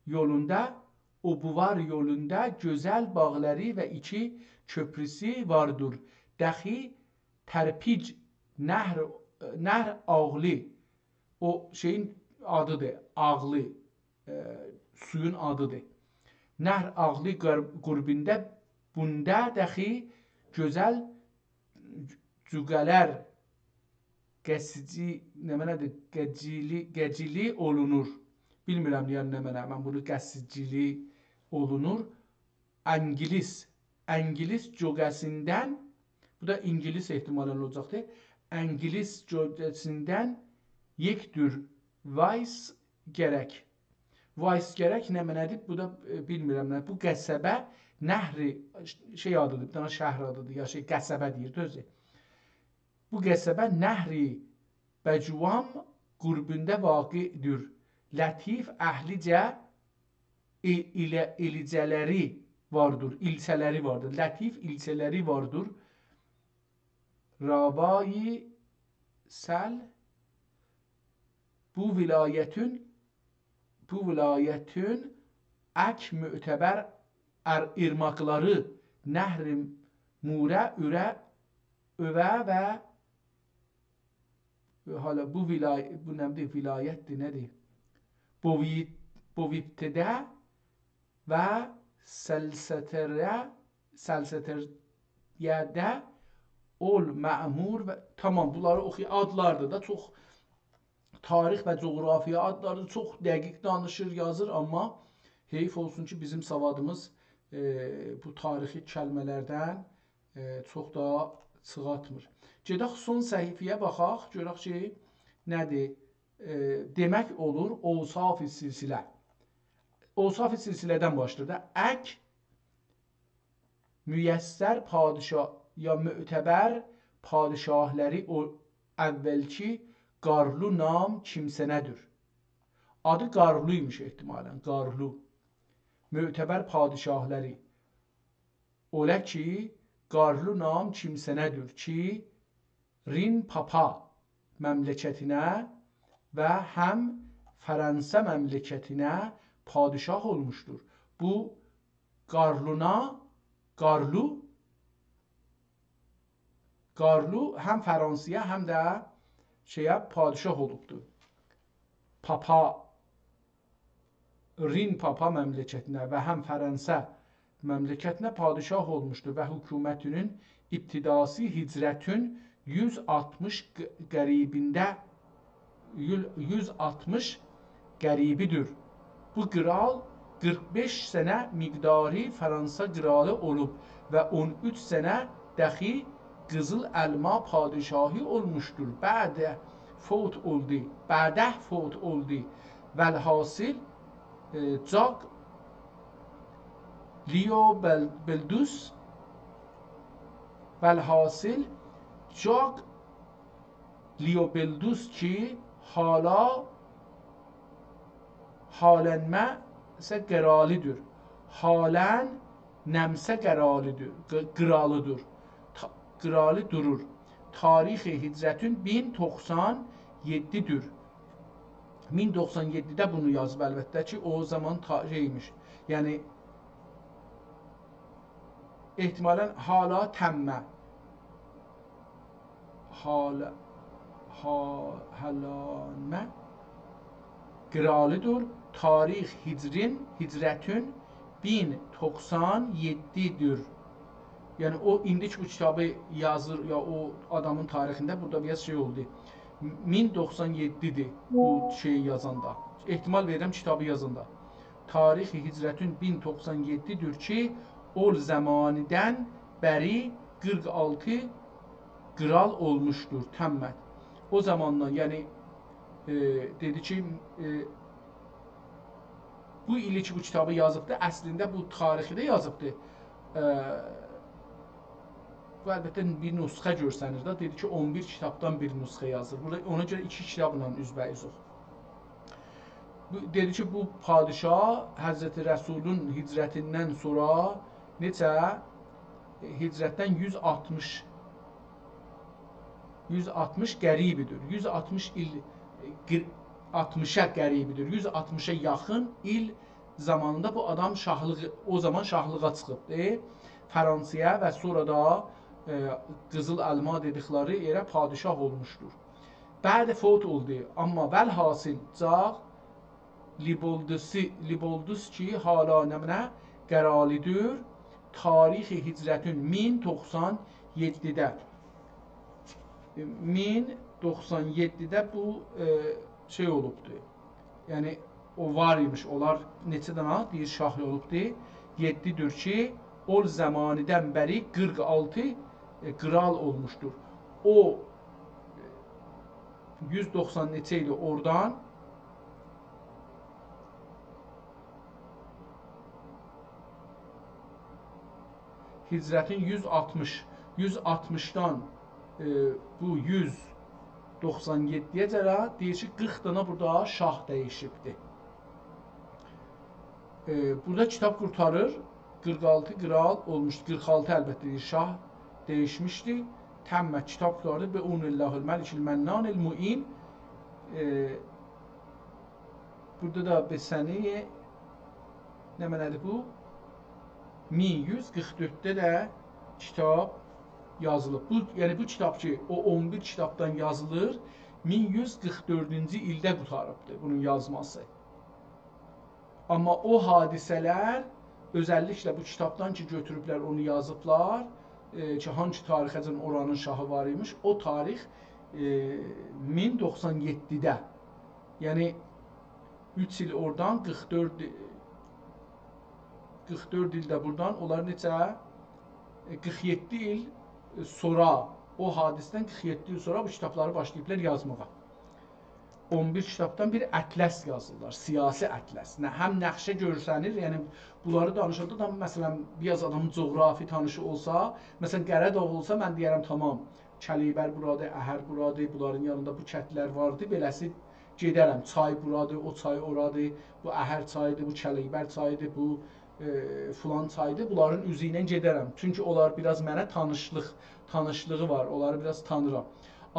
یولوندا، اوبوار یولوندا گؤزل باغلاری و ایکی کؤپروسو واردیر. دخی ترپیج نهر، نهر آغلی، او شئیین آدیدیر، آغلی، ائ، سویون آدیدیر. نهر آغلی قر-، قوربینده بوندا دخی گؤزل جوقه‌لر قسیجی، نمنه‌دیر؟ قجیلی، قجیلی اولونور. بیلمیرم، یعنی نمنه، من بونو قسیجیلی اولونور. انگلیس، انگلیس جوقه‌سیندن، بو دا اینگیلیس احتمالاً اولاجاقدیر. انگلیس جوقه‌سیندن یئکدور وایس گرک. وایس گرک نمنه‌دیر؟ بو دا، ائ، بیلمیرم نه. بو قصبه نهری، شئی آدیدیر، بیر دنه شهر آدیدیر، یا شئی، قصبه دئییر، دوزدور. بو قصبه نهری بجوام قوربوندا واقعدیر. لطیف اهلیجه ای-، ایله-، ایلچه‌لری واردیر، ایلچه‌لری واردیر. لطیف ایلچه‌لری واردیر. راوایی سل بو ولایتون، بو ولایتون اک معتبر ار-، ایرماقلاری نهر موره، اوره، اووه و حالا بو ولای-، بو نمدیر، ولایتدیر، نه‌دیر؟ بووی-، بوویبتده و سلستره، سلستریه‌ده اول معمور و، تامام، بونلاری اوخوی-، آدلاردیر دا، چوخ تاریخ و جغرافیا آدلاردیر، چوخ دقیق دانیشیر، یازیر، آمما حیف اولسون کی، بیزیم سوادیمیز، ائ، بو تاریخی کلمه‌لردن، ائ، چوخ دا چیخارتمیر. گئدک سون صفحه‌یه باخاق، گؤرک کی، نه‌دیر؟ ائ، دئمک اولور، اوصاف سلسله. اوصاف سلسله‌دن باشلاییر دا. اک میسر پادشاه یا معتبر پادشاهلاری او اولکی قارلو نام کیمسنه‌دیر. آدی قارلویموش احتمالاً، قارلو. معتبر پادشاهلاری. اوله کی، قارلو نام کیمسنه‌دیر کی، رین پاپا مملکتینه و هم فرانسه مملکتینه پادشاه اولموشدور. بو قارلونا، قارلو، قارلو هم فرانسه‌یه، هم ده شئیه پادشاه اولوبدور. پاپا، رین پاپا مملکتینه و هم فرانسه مملکتینه پادشاه اولموشدور و حکومتینین ابتداسی هجرتون یوز آلتمیش ق-، قریبینده، یول-، یوز آلتمیش قریبی‌دیر. بو قرال قیرخ بئش سنه مقداری فرانسا قرالی اولوب و اون اوچ سنه دخی قیزیل الما پادشاهی اولموشدور. بعده فوت اولدو. بعده فوت اولدو. والحاصل، ائ، جاک لیو بل-، بلدوس، والحاصل جاک لیو بلدوس کی، حالا، حالنمه ایسه قرالی‌دیر. حالن نمسه قرالی‌دیر، ق-، قرالی‌دیر. تا-، قرالی دورور. تاریخ هجرتون مین توخسان یئددی‌دیر. مین توخسان یئددیده بونو یازیب، البته کی، او زامان تا-، شئیمیش. یعنی، احتمالاً حالا تمه. حال-، حا-، حالنمه قرالی‌دیر. تاریخ هجرین، هجرتون مین توخسان یئددی‌دیر. یعنی، او ایندی کی بو کیتابی یازیر، یا او آدامین تاریخینده بورادا بیر آز شئی اولدو. مین توخسان یئددی‌دیر بو شئیی یازاندا. احتمال وئریرم کیتابی یازاندا. تاریخ هجرتون مین توخسان یئددی‌دیر کی، اول زمانیدن بری قیرخ آلتی قرال اولموشدور، تمت. او زاماندان، یعنی، ائ، دئدی کی، ائ، بو ایلی کی بو کیتابی یازیبدی، اصلینده بو تاریخی ده یازیبدی. ائ، بو البته بیر نسخه گؤرسنیر ده، دئدی کی اون بیر کیتابدان بیر نسخه یازیر. بورادا اونا گؤره ایکی کیتابلا اوزبه‌اوزوق. بو، دئدی کی بو پادشاه حضرت رسولون هجرتیندن سونرا نئچه، ائ، هجرتدن یوز آلتمیش، یوز آلتمیش قریبی‌دیر. یوز آلتمیش ایل، ائ، قیر-، آلتمیشا قریبی‌دیر. یوز آلتمیشا یاخین ایل زامانیندا بو آدام شاهلیق، او زامان شاهلیغا چیخیبدی. فرانسایا و سونرا دا، ائ، قیزیل الما دئدیکلری یئره پادشاه اولموشدور. بعد فوت اولدو. آمما والحاصل جاق لیبولدوسی، لیبولدوس کی، حالا نمنه قرالی‌دیر. تاریخ هجرتون مین توخسان یئددیده. مین توخسان یئددیده بو، ائ، شئی اولوبدو. یعنی، او وار ایمیش، اونلار نئچه دنه دئییر شاه اولوبدو؟ یئددی‌دیر کی، اول زمانیدن بری قیرخ آلتی، ائ، قرال اولموشدور. او، ائ، یوز دوخسان نئچه ایدی اورادان، هجرتین یوز آلتمیش، یوز آلتمیشدان، ائ، بو یوز دوخسان یئددی‌یه‌جه دئییر کی، قیرخ دنه بورادا شاه دییشیبدی. ائ، بورادا کیتاب قورتاریر. قیرخ آلتی قرال اولموشدو. قیرخ آلتی، البته، دئییر، شاه دییشمیشدی. تمت، کیتاب قورتاردی. بعون الله الملک المنان المعین. ائ، بورادا دا بیر سنه، نمنه‌دیر بو؟ مین یوز قیرخ دؤردده ده کیتاب یازیلیب. بو، یعنی بو کیتاب کی، او اون بیر کیتابدان یازیلیر، مین یوز قیرخ دؤردونجو ایلده قوتاریبدیر بونون یازماسی. آمما او حادثه‌لر، اؤزللیکله بو کیتابدان کی، گؤتوروبلر، اونو یازیبلار، ائ، کی، هانسی تاریخه‌جن اورانین شاهی وار ایمیش، او تاریخ، ائ، مین دوخسان یئددیده. یعنی، اوچ ایل اورادان، قیرخ دؤرد، قیرخ دؤرد ایل ده بورادان، اونلار نئچه؟ ائ، قیرخ یئددی ایل، ائ، سونرا، او حادثه‌دن قیرخ یئددی ایل سونرا بو کیتابلاری باشلاییبلار یازماغا. اون بیر کیتابدان بیر اطلس یازیرلار، سیاسی اطلس. نه، هم نقشه گؤرسنیر، یعنی بونلاری دانیشاندا دا، مثلا، بیر آز آدامین جغرافی تانیشی اولسا، مثلا، قره‌داغ اولسا، من دئیه‌رم، تامام، کلیبر بورادیر، اهر بورادیر، بونلارین یانیندا بو کندلر واردی، بئله‌سی گئده‌رم، چای بورادیر، او چای اورادیر، بو اهر چایی‌دیر، بو کلیبر چایی‌دیر، بو، ائ، فلان چایی‌دیر، بونلارین اوزو ایله گئده‌رم. چونکی اونلار بیر آز منه تانیشلیق، تانیشلیغی وار، اونلاری بیر آز تانیرام.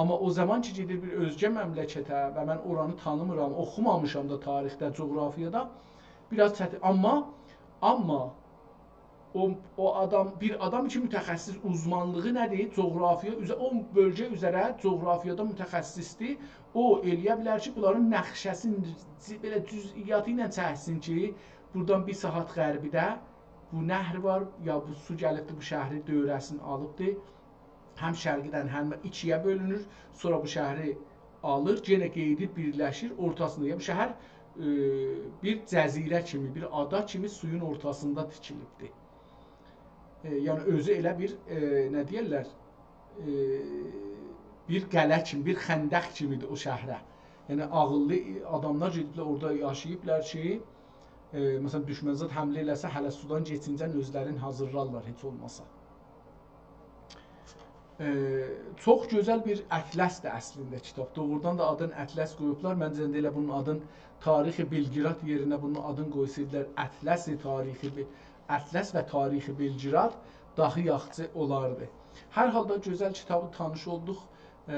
آمما او زامان کی، گئدیر بیر اؤزگه مملکته و من اورانی تانیمیرام، اوخومامیشام دا تاریخده، جغرافیادا، بیر آز چتین. آمما، آمما او، او آدام، بیر آدام کی متخصص، اوزمانلیغی نه‌دیر؟ جغرافیا اوزه، او بؤلگه اوزره جغرافیادا متخصص‌دیر. او ائلیه بیلر کی، بونلارین نقشه‌سینی، جی-، بئله جزئیاتی ایله چکسین کی، بورادان بیر ساعات غربیده بو نهر وار، یا بو سو گلیبدی، بو شهری دؤوره‌سینی آلیبدی. هم شرقیدن هم ایکی‌یه بؤلونور. سونرا بو شهری آلیر، یئنه قئییدیب بیرلشیر، اورتاسیندا. یعنی بو شهر، ائ، بیر جزیره کیمی، بیر آدا کیمی سویون اورتاسیندا تیکیلیبدیر. ائ، یعنی اؤزو ائله بیر، ائ، نه دئیرلر، ائ، بیر قلعه کیمی، بیر خندق کیمیدیر او شهره. یعنی عاغیللی آداملار گئدیبلر اورادا یاشاییبلار کی، ائ، مثلا، دوشمن زاد حمله ائله‌سه، هله سودان کئچینجن اؤزلرینی حاضیرلارلار هئچ اولماسا. ائ، چوخ گؤزل بیر اطلسدیر اصلینده کیتاب. دوغرودان دا آدین اطلس قویوبلار. منجه، ایندی ائله بونون آدین تاریخ بلگراد یئرینه بونون آدین قویسایدیلار، اطلس تاریخی بی-، اطلس و تاریخ بلگراد داها یاخشی اولاردی. هر حالدا گؤزل کیتابی تانیش اولدوق، ائ،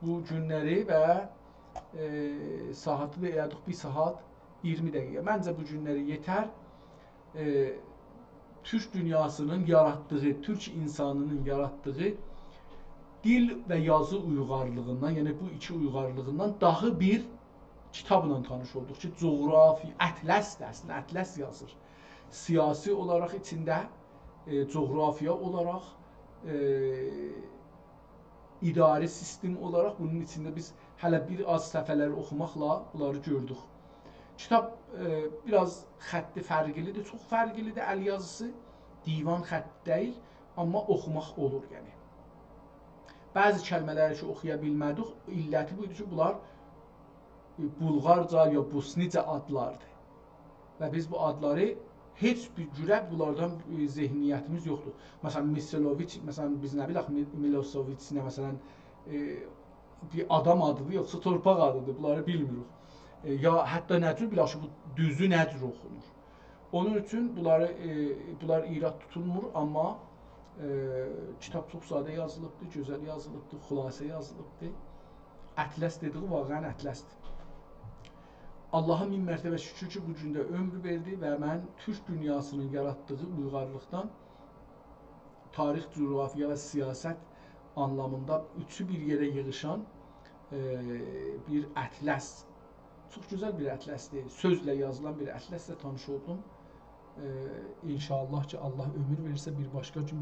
بو گونلری و، ائ، ساعاتی دا ائله‌دیک بیر ساعات اییرمی دقیقه. منجه، بو گونلری یئتر. ائ، تورک دونیاسینین یاراتدیغی، تورک اینسانینین یاراتدیغی دیل و یازی اویغارلیغیندان، یعنی بو ایکی اویغارلیغیندان داها بیر کیتابلا تانیش اولدوق کی، جغرافی، اطلسدیر اصلینده، اطلس یازیر. سیاسی اولاراق ایچینده، ائ، جغرافیا اولاراق، ائ، اداره سیستم اولاراق بونون ایچینده بیز هله بیر آز صفحه‌لری اوخوماقلا بونلاری گؤردوک. کیتاب، ائ، بیر آز خطی فرقلیدیر، چوخ فرقلیدیر ال یازیسی. دیوان خطی دئییل، آمما اوخوماق اولور، یعنی. بعضی کلمه‌لری کی، اوخویا بیلمه‌دیک، علتی بویدو کی، بونلار، ائ، بولغارجا یا بوسنیجه آدلاردیر. و بیز بو آدلاری هئچ بیر جوره بونلاردان، ائ، ذهنیتیمیز یوخدور. مثلا، میسلوویچ، مثلا، بیز نه بیلک، می-، میلوسوویچ نه، مثلا، ائ، بیر آدام آدیدیر، یوخسا تورپاق آدیدیر، بونلاری بیلمیریک. ائ، یا حتی نه جور بیلک کی، بو دوزو نه جور اوخونور. اونون اوچون بونلاری، ائ، بونلار ایراد توتولمور، آمما، ائ، کیتاب چوخ ساده یازیلیبدیر، گؤزل یازیلیبدیر، خلاصه یازیلیبدیر. اطلس دئدیگی واقعا اطلسدیر. آللاها مین مرتبه شوکور کی، بو گون ده عؤمور وئردی و من تورک دونیاسینین یاراتدیغی اویغارلیقدان تاریخ، جغرافیا و سیاست آنلامیندا اوچو بیر یئره ییغیشان، ائ، بیر اطلس، چوخ گؤزل بیر اطلسدیر، سؤزله یازیلان بیر اطلسله تانیش اولدوم. ائ، ان‌شاءالله کی، آللاه عؤمور وئریرسه، بیر باشقا گون